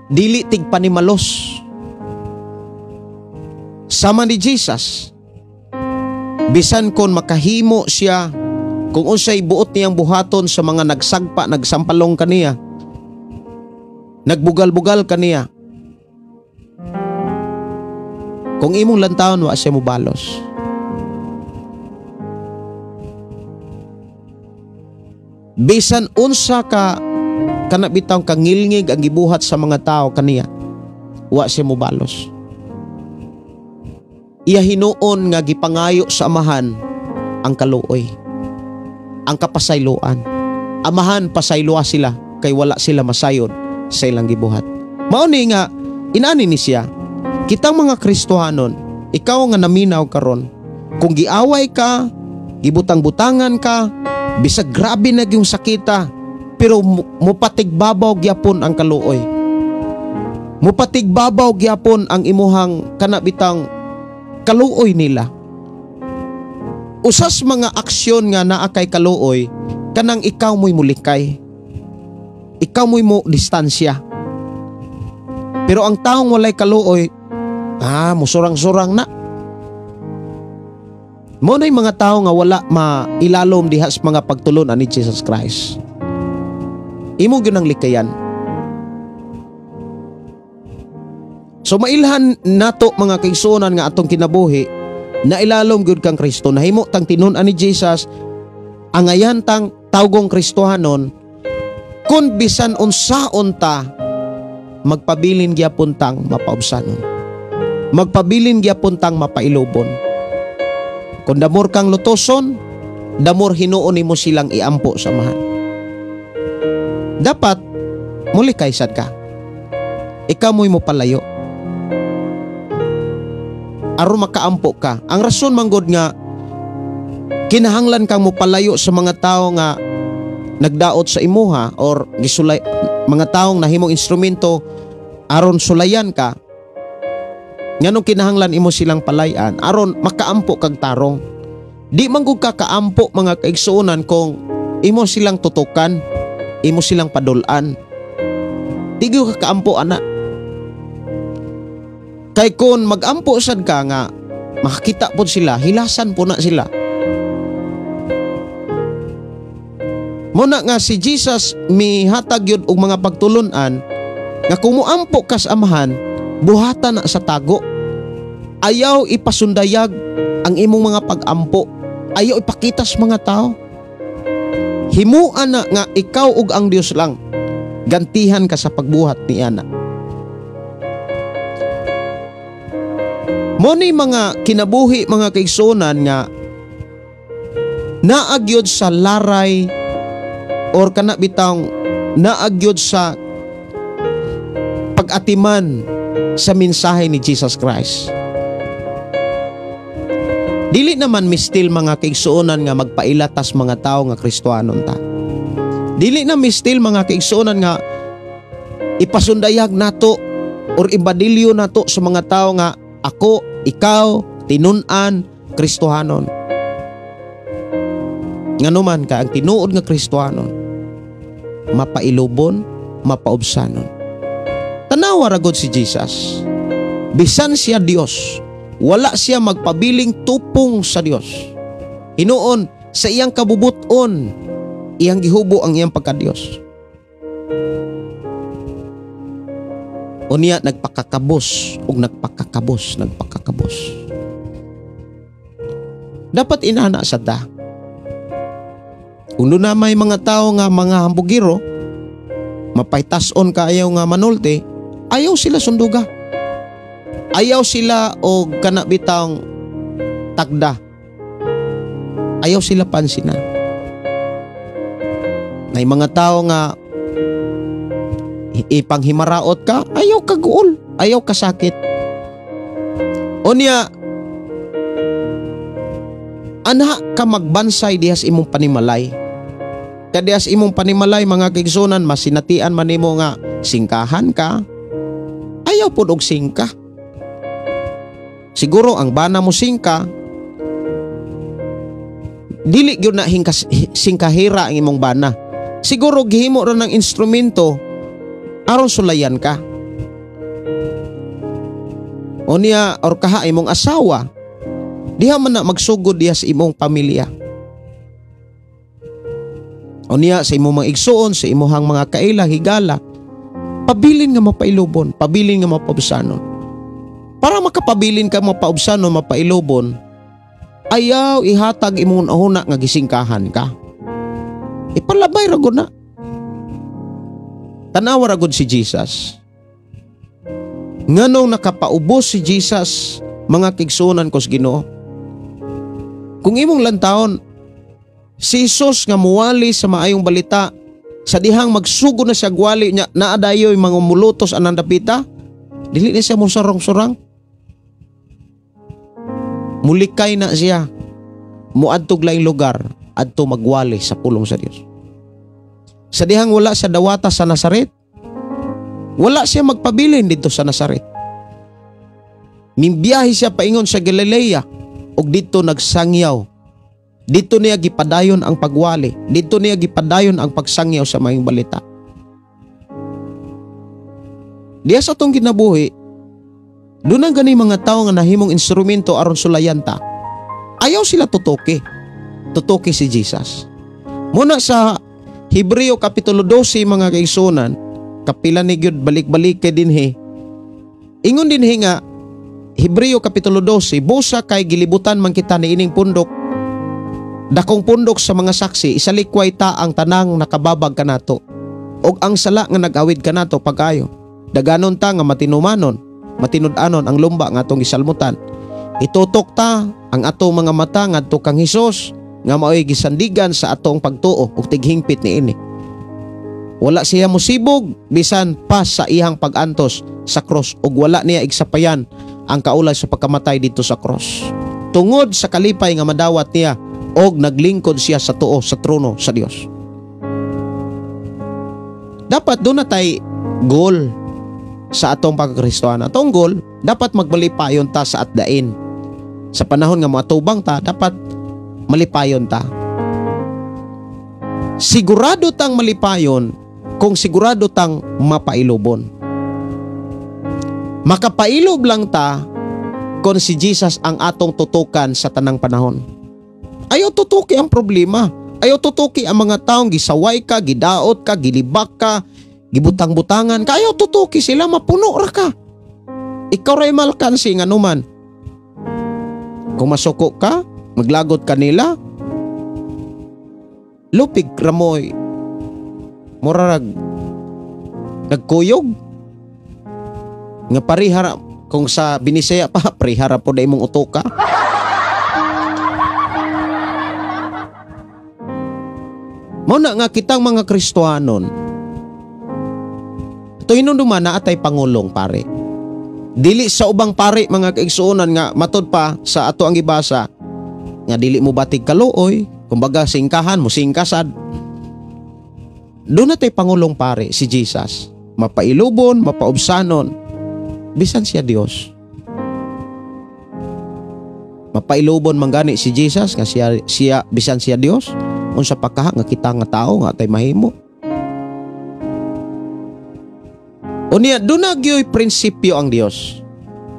dili tigpanimalos. Sama ni Jesus, bisan kon makahimo siya kung unsay buot niyang buhaton sa mga nagsagpa, nagsampalong kaniya, nagbugal-bugal kaniya, kung imong lantawon, wa siya mobalos. Bisan unsa ka kana bitawng kangilngig ang gibuhat sa mga tao kaniya, wa siya mobalos. Iya hinuon nga gipangayo sa Amahan ang kaluoy, ang kapasayloan. Amahan, pasayloa sila kay wala sila masayod sa ilang gibuhat. Mao ni nga inani ni siya. Kitang mga Kristohanon, ikaw nga naminaw karon, kung giaway ka, gibutang-butangan ka, bisag grabe na yung sakita, pero mupatigbabaw gyapon ang kaluoy. Mupatigbabaw gyapon ang imuhang kanabitang kaluoy nila. Usas mga aksyon nga naa kay kaluoy, kanang ikaw mo'y mulikay. Ikaw mo'y mo distansya. Pero ang taong walay kaluoy, musurang-surang na. Mo na'y mga tao nga wala mailalom diha sa mga pagtulon-an ni Jesus Christ. Imo gyud ang likayan. So mailhan nato mga kaigsuonan nga atong kinabuhi na ilalom gyud kang Kristo, nahimo tang tinun-an ni Jesus, angayan tang tawgong Kristohanon, kun bisan unsaon ta, magpabilin gyapon tang mapaubsanon. Magpabilin gyapon tang mapailubon. Kung damor kang lutoson, damor hinuon nimo silang iampo sa Amahan. Dapat muli kaysad ka. Ikaw mo'y mopalayo. Aron makaampo ka. Ang rason manggod nga kinahanglan kang mopalayo sa mga tao nga nagdaot sa imuha or gisulay, mga taong nahimong instrumento aron sulayan ka. Nganong kinahanglan imo silang palayan aron makaampo kag tarong. Di man gud ka kaampo mga kaigsuonan kung imo silang tutukan, imo silang padul-an. Di gyud ka kaampo ana. Kay kun magampo sad ka nga makakita pod sila, hilasan po na sila. Muna nga si Jesus mihatag yun og mga pagtulunan nga kung moampo ka sa Amahan, buhatan na sa tago. Ayaw ipasundayag ang imong mga pag-ampo. Ayaw ipakita sa mga tao. Himuan na nga ikaw ug ang Dios lang. Gantihan ka sa pagbuhat ni ana. Mo ni mga kinabuhi mga kaigsuonan nga naagyod sa laray or kana bitang naagyod sa pag-atiman sa mensahe ni Jesus Christ. Dili naman mistil mga kaigsuonan nga magpailatas mga tao nga Kristohanon ta. Dili na mistil mga kaigsuonan nga ipasundayag nato or ibadilyo nato sa mga tao nga ako, ikaw, tinun-an, Kristohanon. Nganuman ka ang tinuod nga Kristohanon, mapailubon, mapaubsanon. Tanawa ra gud si Jesus. Bisan siya Dios, wala siya magpabiling tupong sa Dios. Hinuon sa iyang kabubuton, iyang gihubo ang iyang pagka-Dios. Unya nagpakakabos ug nagpakakabos, nagpakakabos. Dapat inana sa ta. Uno na may mga tao nga mga hambugiro, mapaytason ka ayaw nga manulti, ayaw sila sunduga. Ayaw sila og kana bitang tagda. Ayaw sila pansinan. May mga tao nga ipanghimaraot ka, ayaw ka guol, ayaw ka sakit. Unya, anha ka magbansay dihas imong panimalay. Kadihas imong panimalay mga kaigsunan, masinatian man nimo nga singkahan ka, ayaw pud og singka. Siguro ang bana mo singka, dili gyud na singkahira ang imong bana. Siguro gihimo ra ng instrumento aron sulayan ka. O niya or kaha imong asawa, diha man na magsugod diha sa imong pamilya. O niya sa imong mga igsuon, sa imuhang mga kaila, higala, pabilin nga mapailubon, pabilin nga mapaubsanon. Para makapabilin ka mapaubsanon, mapailubon, ayaw ihatag imong huna nga gisingkahan ka. Ipalabay ra gud na. Tanawa ra gud si Jesus. Nganong nakapaubos si Jesus, mga kigsunan ko sa Ginoo? Kung imong lantawon, si Jesus nga muwali sa maayong balita, sa dihang magsugod na siya gwali niya, naadayoy mga mulutos anang dapita, dili na siya mosarong-surang. Mulikay na siya. Muadtog laing lugar, adto magwali sa pulong sa Dios. Sa dihang wala siya dawata sa Nazaret, wala siya magpabilin dito sa Nazaret. Mimbiyahe siya paingon sa Galilea ug didto nagsangyaw. Didto niya gipadayon ang pagwali. Didto niya gipadayon ang pagsangyaw sa maayong balita. Diya sa atong kinabuhi, doon ang gani mga tao nga nahimong instrumento aron sulayan ta. Ayaw sila tutuki. Tutuki si Jesus. Muna sa Hebreo Kapitulo 12, mga kaigsunan, kapila ni gyud balik-balik kay dinhi. Ingon dinhi nga Hebreo Kapitulo 12, busa kay gilibutan man kita niining pundok, dakong pundok sa mga saksi, isalikway ta ang tanang nakababag kanato ug ang sala nga nag-awid kanato pag-ayo. Daganon ta nga matinumanon, matinud-anon ang lumba nga atong gisalmutan. Itutok ta ang atong mga mata ngadto kang Hesus nga maoy gisandigan sa atong pagtuo ug tighingpit niini. Wala siya musibog bisan pa sa iyang pag-antos sa cross ug wala niya igsapayan ang kaulay sa pagkamatay dito sa cross. Tungod sa kalipay nga madawat niya og naglingkod siya sa tuo sa trono sa Dios. Dapat doon na tay goal sa atong pagkakristohan. Atong goal, dapat magmalipayon ta sa atdain. Sa panahon nga moatubang ta, dapat malipayon ta. Sigurado tang malipayon kung sigurado tang mapailobon. Makapailob lang ta kung si Jesus ang atong tutukan sa tanang panahon. Ayaw tutuki ang problema. Ayaw tutuki ang mga taong gisaway ka, gidaot ka, gilibak ka, gibutang-butangan ka. Ayaw tutuki sila, mapuno ra ka. Ikaw ray malkansi nga numan. Kung masuko ka, maglagot ka nila, lupig ramoy, murarag nagkuyog nga parihara, kung sa Binisaya pa, parihara po na imong utoka. Muna nga kitang mga Kristohanon, ito hinunduman na atay pangulong pare. Dili sa ubang pare mga kaigsuonan nga matod pa sa ato ang gibasa nga dili mo batig kaluoy, kumbaga singkahan mo singkasad. Doon natay pangulong pare si Jesus, mapailubon, mapaubsanon, bisan siya Dios. Mapailubon man gani si Jesus nga siya bisan siya Dios, unsa pa kaha nga kita nga tao nga atay mahimo. Unya doon na gyoy prinsipyo ang Dios.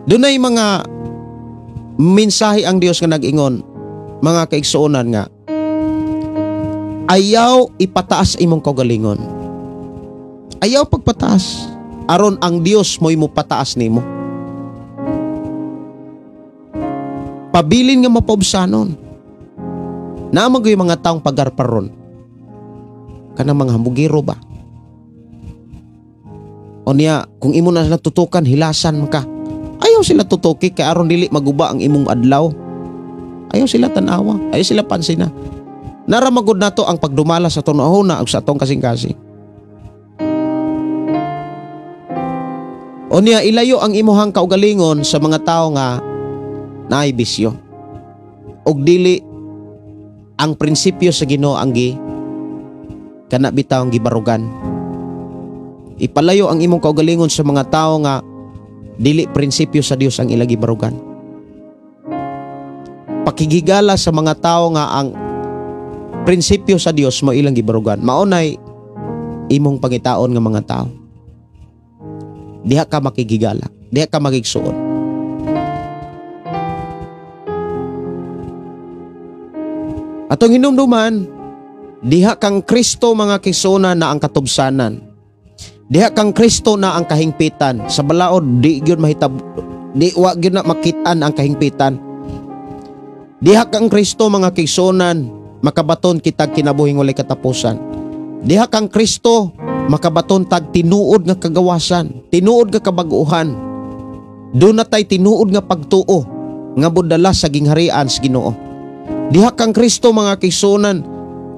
Doon ay mga mensahe ang Dios nga nag-ingon, mga kaigsuonan nga ayaw ipataas imong kaugalingon. Ayaw pagpataas aron ang Dios mo'y mopataas nimo. Pabilin nga mapaubsanon. Naa man gyud mga taong pagarparon. Kanang mga hambugiro ba? O niya, kung imo na sila tutukan, hilasan man ka. Ayaw sila tutuki kay aron dili maguba ang imong adlaw. Ayaw sila tan-awa, ayaw sila pansina. Naramagod nato ang pagdumala sa tunahuna ug sa atong kasing-kasing. O niya, ilayo ang imuhang kaugalingon sa mga tao nga naay bisyo. Og dili ang prinsipyo sa Ginoo ang gi kana bitaw ang gibarugan. Ipalayo ang imong kaugalingon sa mga tao nga dili prinsipyo sa Dios ang ilang gibarugan. Pakigigala sa mga tao nga ang prinsipyo sa Dios mo ilang gibarugan. Maunay imong pangitaon nga mga tao. Diha ka makigigala, diha ka magigsuon. Atong hinumduman, diha kang Kristo mga kisona na ang katubsanan. Diha kang Kristo na ang kahingpitan. Sa balaod di gyud mahitab, di wa gyud na makit-an ang kahingpitan. Diha kang Kristo mga kigsunan, makabaton kitag kinabuhing walay katapusan. Diha kang Kristo makabaton tag tinuod nga kagawasan, tinuod nga kabag-uhan. Doon na tay tinuod nga pagtuo nga budala sa gingharian sa Ginoo. Diha kang Kristo mga kaigsuonan,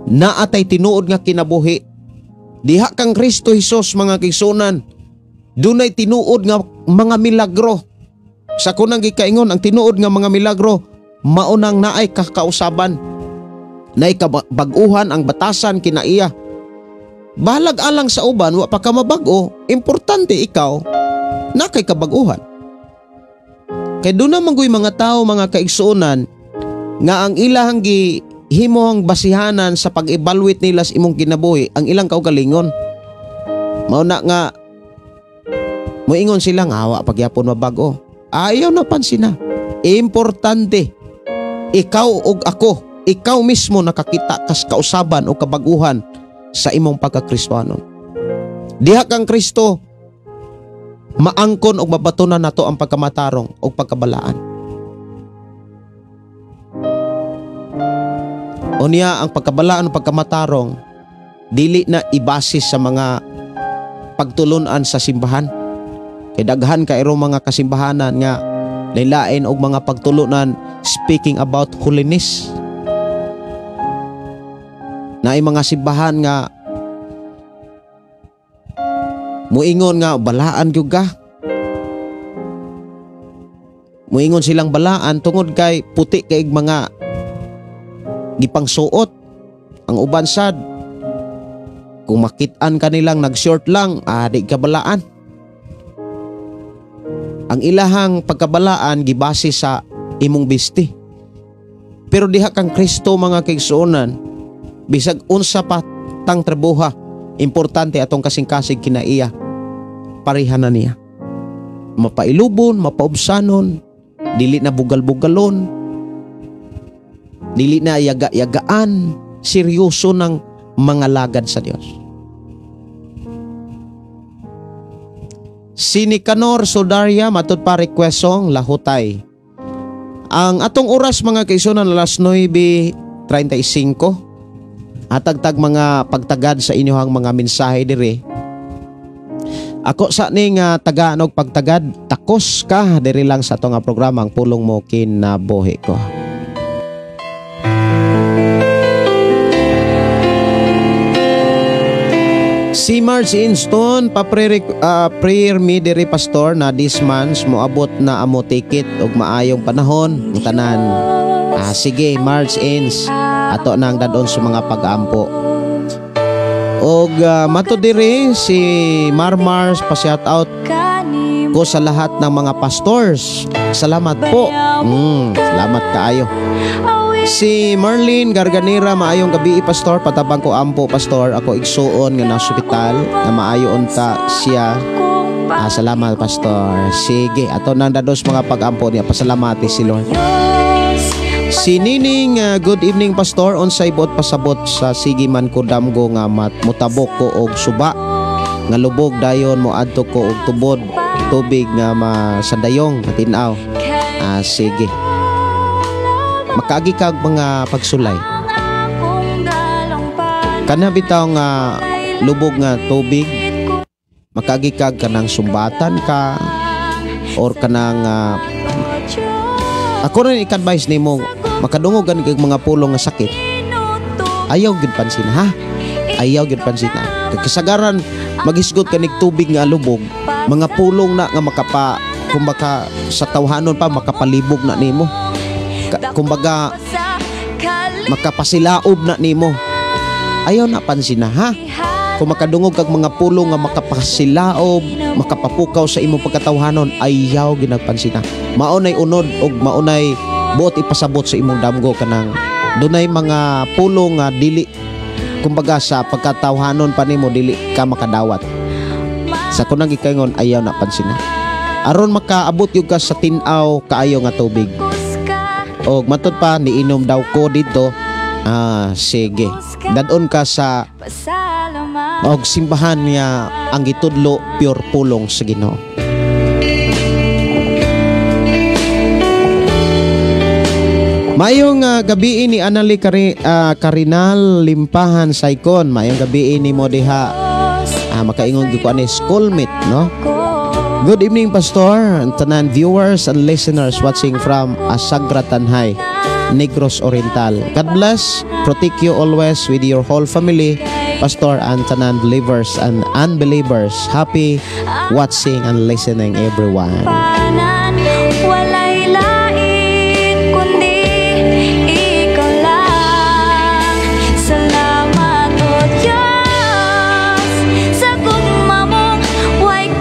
naa tay tinuod nga kinabuhi. Diha kang Kristo Hesus mga kaigsuonan, dunay tinuod nga mga milagro. Sa kunang gikaingon, ang tinuod nga mga milagro maunang naay kakausaban, naay kabag-uhan ang batasan kinaiya. Bahalag alang sa uban, wa pa ka mabag-o, importante ikaw na kay kabag-uhan. Kay doon naman goy mga tao mga kaigsuonan nga ang ilahang gihimong basihanan sa pag-evaluate nila sa imong kinabuhi ang ilang kaugalingon. Mao na nga moingon sila nga wa pagyapon mabag-o. Ayaw na pansina. Importante ikaw ug ako, ikaw mismo nakakita kas kausaban o kabaguhan sa imong pagkakristohanon. Diha kang Kristo maangkon og mabatunan nato ang pagkamatarong og pagkabalaan. Unya ang pagkabalaan o pagkamatarong dili na ibase sa mga pagtulunan sa simbahan. Kay daghan kairo mga kasimbahanan nga lain og mga pagtulunan speaking about holiness. Naay mga simbahan nga muingon nga balaan gyud ka. Muingon silang balaan tungod kay puti kay mga gipangsuot. Ang uban sad kung makit-an kanilang nag-short lang, di ka balaan. Ang ilahang pagkabalaan gibase sa imong bisti. Pero diha kang Kristo mga kaigsuonan, bisag unsa pa tang trabuha, importante atong kasing-kasig kinaiya, pareha na niya. Mapailubon, mapaubsanon, dili na bugal-bugalon, dili na yaga-yagaan, seryoso ng mga lagad sa Dios. Si Nicanor Sodaria matud pa request song Lahutay. Ang atong oras mga kaigsuonan alas 9:35. Atagtag mga pagtagad sa inyohang mga mensahe dire. Ako sa ning tagaan og pagtagad, takos ka diri lang sa ato nga programa ang Pulong Mo Kinabuhi Ko. Si Marge Inston, pa-prayer me diri pastor na this month moabot na amo ticket og maayong panahon ang tanan. Sige Marge Ins, ato nang dadon sa mga pag-ampo. Og mato diri si Marmars, pa-shout out ko sa lahat ng mga pastors. Salamat po. Salamat kaayo. Si Marlene Garganera, maayong gabi pastor, patabang ko ampo pastor, ako igsuon nga nasa ospital nga maayo unta siya. Salamat pastor. Sige, ato nang dados mga pag-ampo niya, pasalamati si Lord. Si Nining, good evening pastor, unsay buot pasabot sa sige man ko damgo nga mutabok ko og suba nga lubog dayon moadto ko og tubod tubig nga masadayong tin-aw. Sige. Makaagi kag mga pagsulay. Kana bitaw nga lubog nga tubig, makaagi kag kanang sumbatan ka or kanang ako rin i-advise nimo, makadungog gani kag mga pulong nga sakit. Ayaw gyud pansin ha. Ayaw gyud pansin ha. Kasagaran maghisgot kanig tubig nga lubog, mga pulong na nga makapa kumbaga sa tawhanon pa makapalibog na nimo. Kumbaga makapasilaob na nimo. Ayaw na pansin na ha. Kung makadungog kag mga pulong nga makapasilaob, makapapukaw sa imong pagkatawhanon, ayaw ginagpansin na. Maunay unod og maunay buot ipasabot sa imong damgo kanang dunay mga pulong nga dili kumbaga sa pagkatawhanon pa nimo dili ka makadawat. Sa kunang gikaingon, ayaw na pansin na. Aron makaabot gyud ka sa tin-aw kaayo nga tubig. Og matud pa niinom daw ko dito. Sige. Dadon ka sa og simbahan niya ang gitudlo pure pulong sa Ginoo. Mayong gabi ni Anali Karinal Limpahan Saikon. Mayong gabi ni mo diha. Makaingon gyud ko ani schoolmate, no? Good evening, Pastor, and tanan viewers and listeners watching from Asagra Tanjay, Negros Oriental. God bless, protect you always with your whole family, Pastor, and tanan believers and unbelievers. Happy watching and listening, everyone. Panan, walay lain kundi ikaw lang. Salamat, O Diyos, sa gugma mong way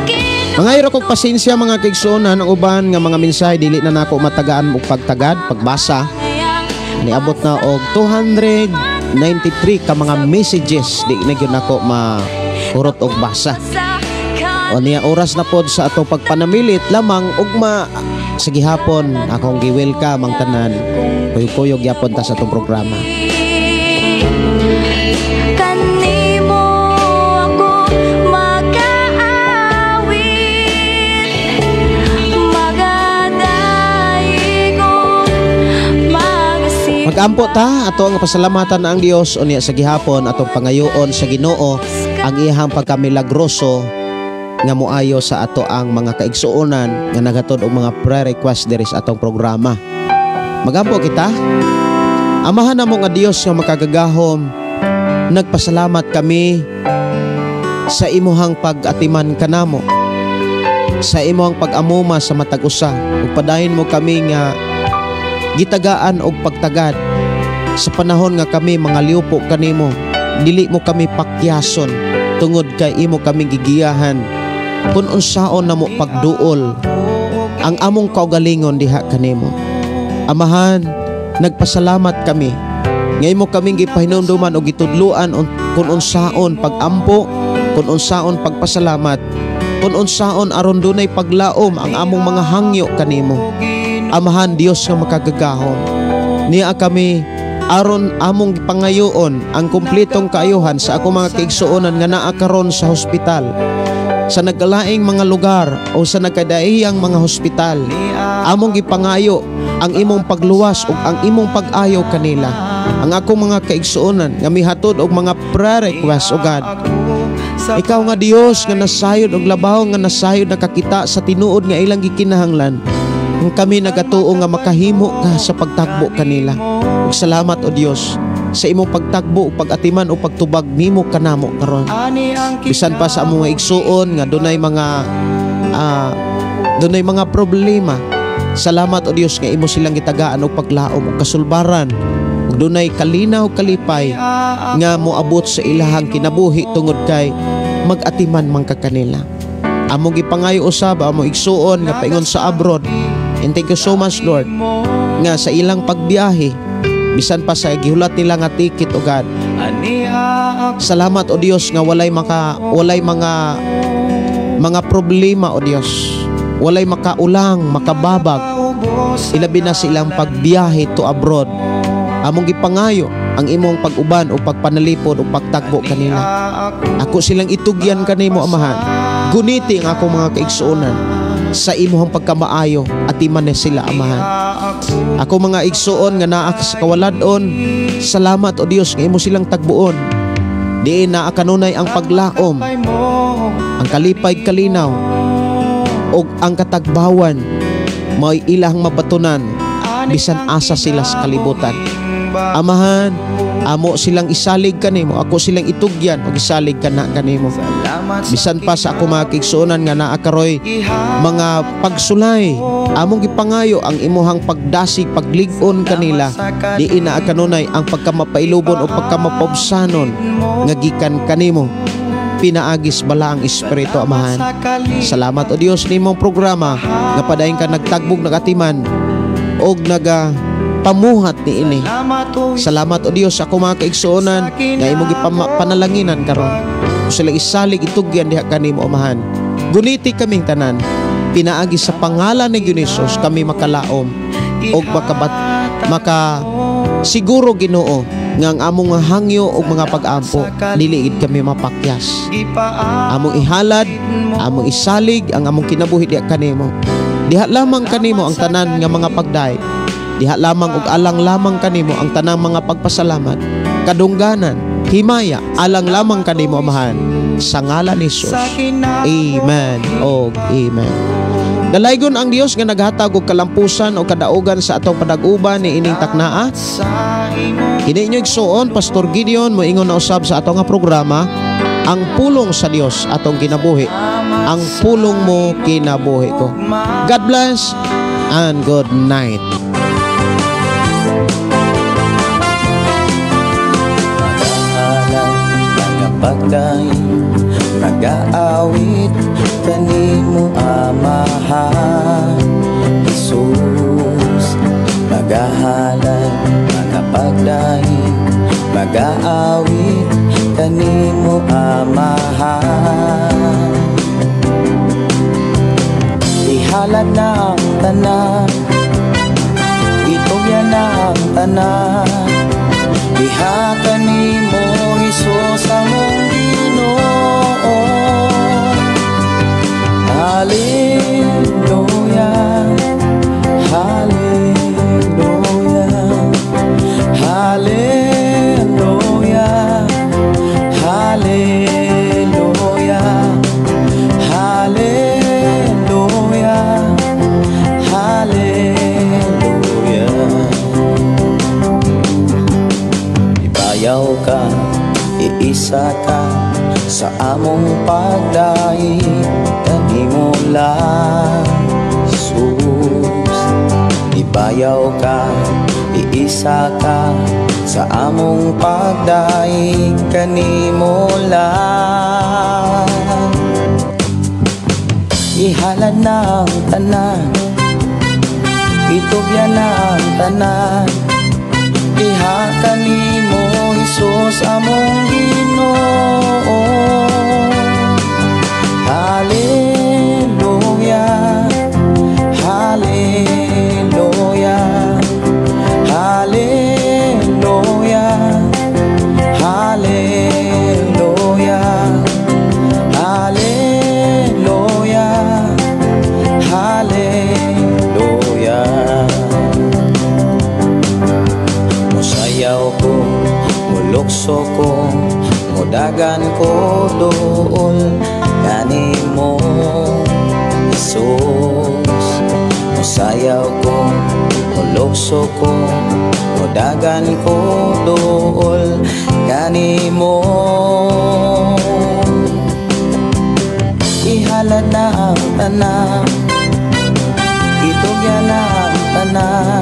Mga kog pasensya, mga kaigsuonan, ang uban nga mga mensahe dili na nako matagaan og pagtagad, pagbasa. Niabot na og 293 ka mga messages, di na gyud nako mahurot og basa. O niya oras na pod sa atong pagpanamilit lamang ugma sa gihapon akong gi-welcome ang tanan. Kuyog-kuyog gyapon ta sa atong programa. Kanimo ako makaawit, magadayeg magasip. Magampo ta, ato ang pasalamatan ang Dios unya sa gihapon atong pangayoon sa Ginoo ang iyang pagkamilagroso nga moayo sa ato ang mga kaigsuonan nga naghatod og mga prayer request diri sa atong programa. Magampo kita. Amahan namo nga Dios nga makagagahom, nagpasalamat kami sa imuhang pag-atiman kanamo, sa imuhang pag-amuma sa matag usa. Ug padayon mo kami nga gitagaan og pagtagad sa panahon nga kami mga liupo kanimo. Dili mo kami pakyason tungod kay imo kami gigiyahan kung unsaon namo pagduol ang among kaugalingon diha kanimo. Amahan, nagpasalamat kami nga imo kaming gipahinumduman og gitudluan kung unsaon pagampo, kung unsaon pagpasalamat, kung unsaon aron dunay paglaom ang among mga hangyo kanimo. Amahan Dios nga makagagahom, niya kami aron among gipangayoon ang kumpletong kaayuhan sa akong mga kaigsuonan nga naa karon sa hospital, sa nagkalaing mga lugar o sa nagkadaiyang mga hospital. Among gipangayo ang imong pagluwas ug ang imong pag-ayo kanila. Ang akong mga kaigsuonan nga mihatod og mga prayer request, O God, ikaw nga Dios nga nasayod og labaw nga nasayod nakakita sa tinuod nga ilang gikinahanglan. Ang kami nagatuo nga makahimo ka sa pagtagbo kanila. Ug salamat, o Dios, sa imong pagtagbo ug pag-atiman o pagtubag nimo kanamo karon. Bisan pa sa among mga igsuon nga dunay mga problema. Salamat, o Dios, nga imo silang gitagaan og paglaom ug kasulbaran. Ug dunay kalinaw kalipay nga moabot sa ilahang kinabuhi tungod kay mag-atiman man ka kanila. Among gipangayo usab among igsuon nga paingon sa abroad. And thank you so much, Lord, nga sa ilang pagbiyahe bisan pa sa gihulat nila nga ticket, O God. Salamat, o Dios, nga walay mga problema, o Dios. Walay makaulang, makababag ilabi na sa ilang pagbiyahe to abroad. Among gipangayo ang imong pag-uban o pagpanalipod o pagtagbo kanila. Ako silang itugyan kanimo, Amahan. Guniti ang akong mga kaigsuonan sa imuhang pagkamaayo at iman na sila, Amahan. Ako mga igsuon nga naa sa kawaladon, salamat, o Dios, nga imo silang tagbuon. Diin naa kanunay ang paglaom, ang kalipay kalinaw, ug ang katagbawan mao'y ilang mabatunan bisan asa sila sa kalibutan. Amahan, amo silang isalig kanimo, ako silang itugyan ug isalig kana kanimo. Bisan pa sa ako mga kaigsuonan nga naa karoy mga pagsulay, among gipangayo ang imuhang pagdasig, paglig-on kanila. Diin naa kanunay ang pagkamapailubon o pagkamapaubsanon nga gikan kanimo pinaagis bala ang Espiritu, Amahan. Salamat, o Dios, nimong programa nga padayon ka nagtagbog, nagatiman og naga pamuhat niini. Salamat, o Dios, ako mga kaigsuonan nga imong gipanalanginan karon. Sila isalig itugyan diha kanimo, Amahan. Guniti kaming tanan pinaagi sa pangalan ni Jesus kami makalaom og makabat maka siguro, Ginoo, nga ang among hangyo og mga pag-ampo dili gid kami mapakyas. Among ihalad, among isalig ang among kinabuhi diha kanimo. Diha lamang kanimo ang tanan nga mga pagday. Diha lamang ug alang lamang kanimo ang tanang mga pagpasalamat, kadungganan, himaya, alang lamang kanimo, Amahan, sa ngalan ni Jesus. Amen og amen. Dalaygon ang Dios nga naghatag og kalampusan o kadaugan sa atong padaguban ni ining taknaa. Kini inyo igsuon, Pastor Gideon, moingon na usab sa atong nga programa, "Ang Pulong sa Dios atong kinabuhi." Ang pulong mo kinabuhi ko. God bless and good night. Magahalad, magapagdaig, magaawit kanimo, Amahan Jesus. Magahalad, magapagdaig, magaawit kanimo, Amahan. Ihalad na ang tanan, itugyan na ang tanan, diha kanimo, Hesus, among Ginoo. Hallelujah, Hallelujah, Hallelujah, Hallelujah, Hallelujah, Hallelujah. Ibayaw ka, iisa ka sa among pagdaig kanimo lang, Jesus. Ibayaw ka, iisa ka sa among pagdaig kanimo lang. Ihalad na ang tanan, itugyan na ang tanan, diha kanimo, Hesus, among Ginoo. Hallelujah, Hallelujah, Hallelujah, Hallelujah, Hallelujah, Hallelujah. Musayaw ko, mulukso ko, mudagan ko dool kanimo, Jesus. Musayaw ko, mulukso ko, mudagan ko dool kanimo. Ihalad na ang tanan, itugyan na ang tanan.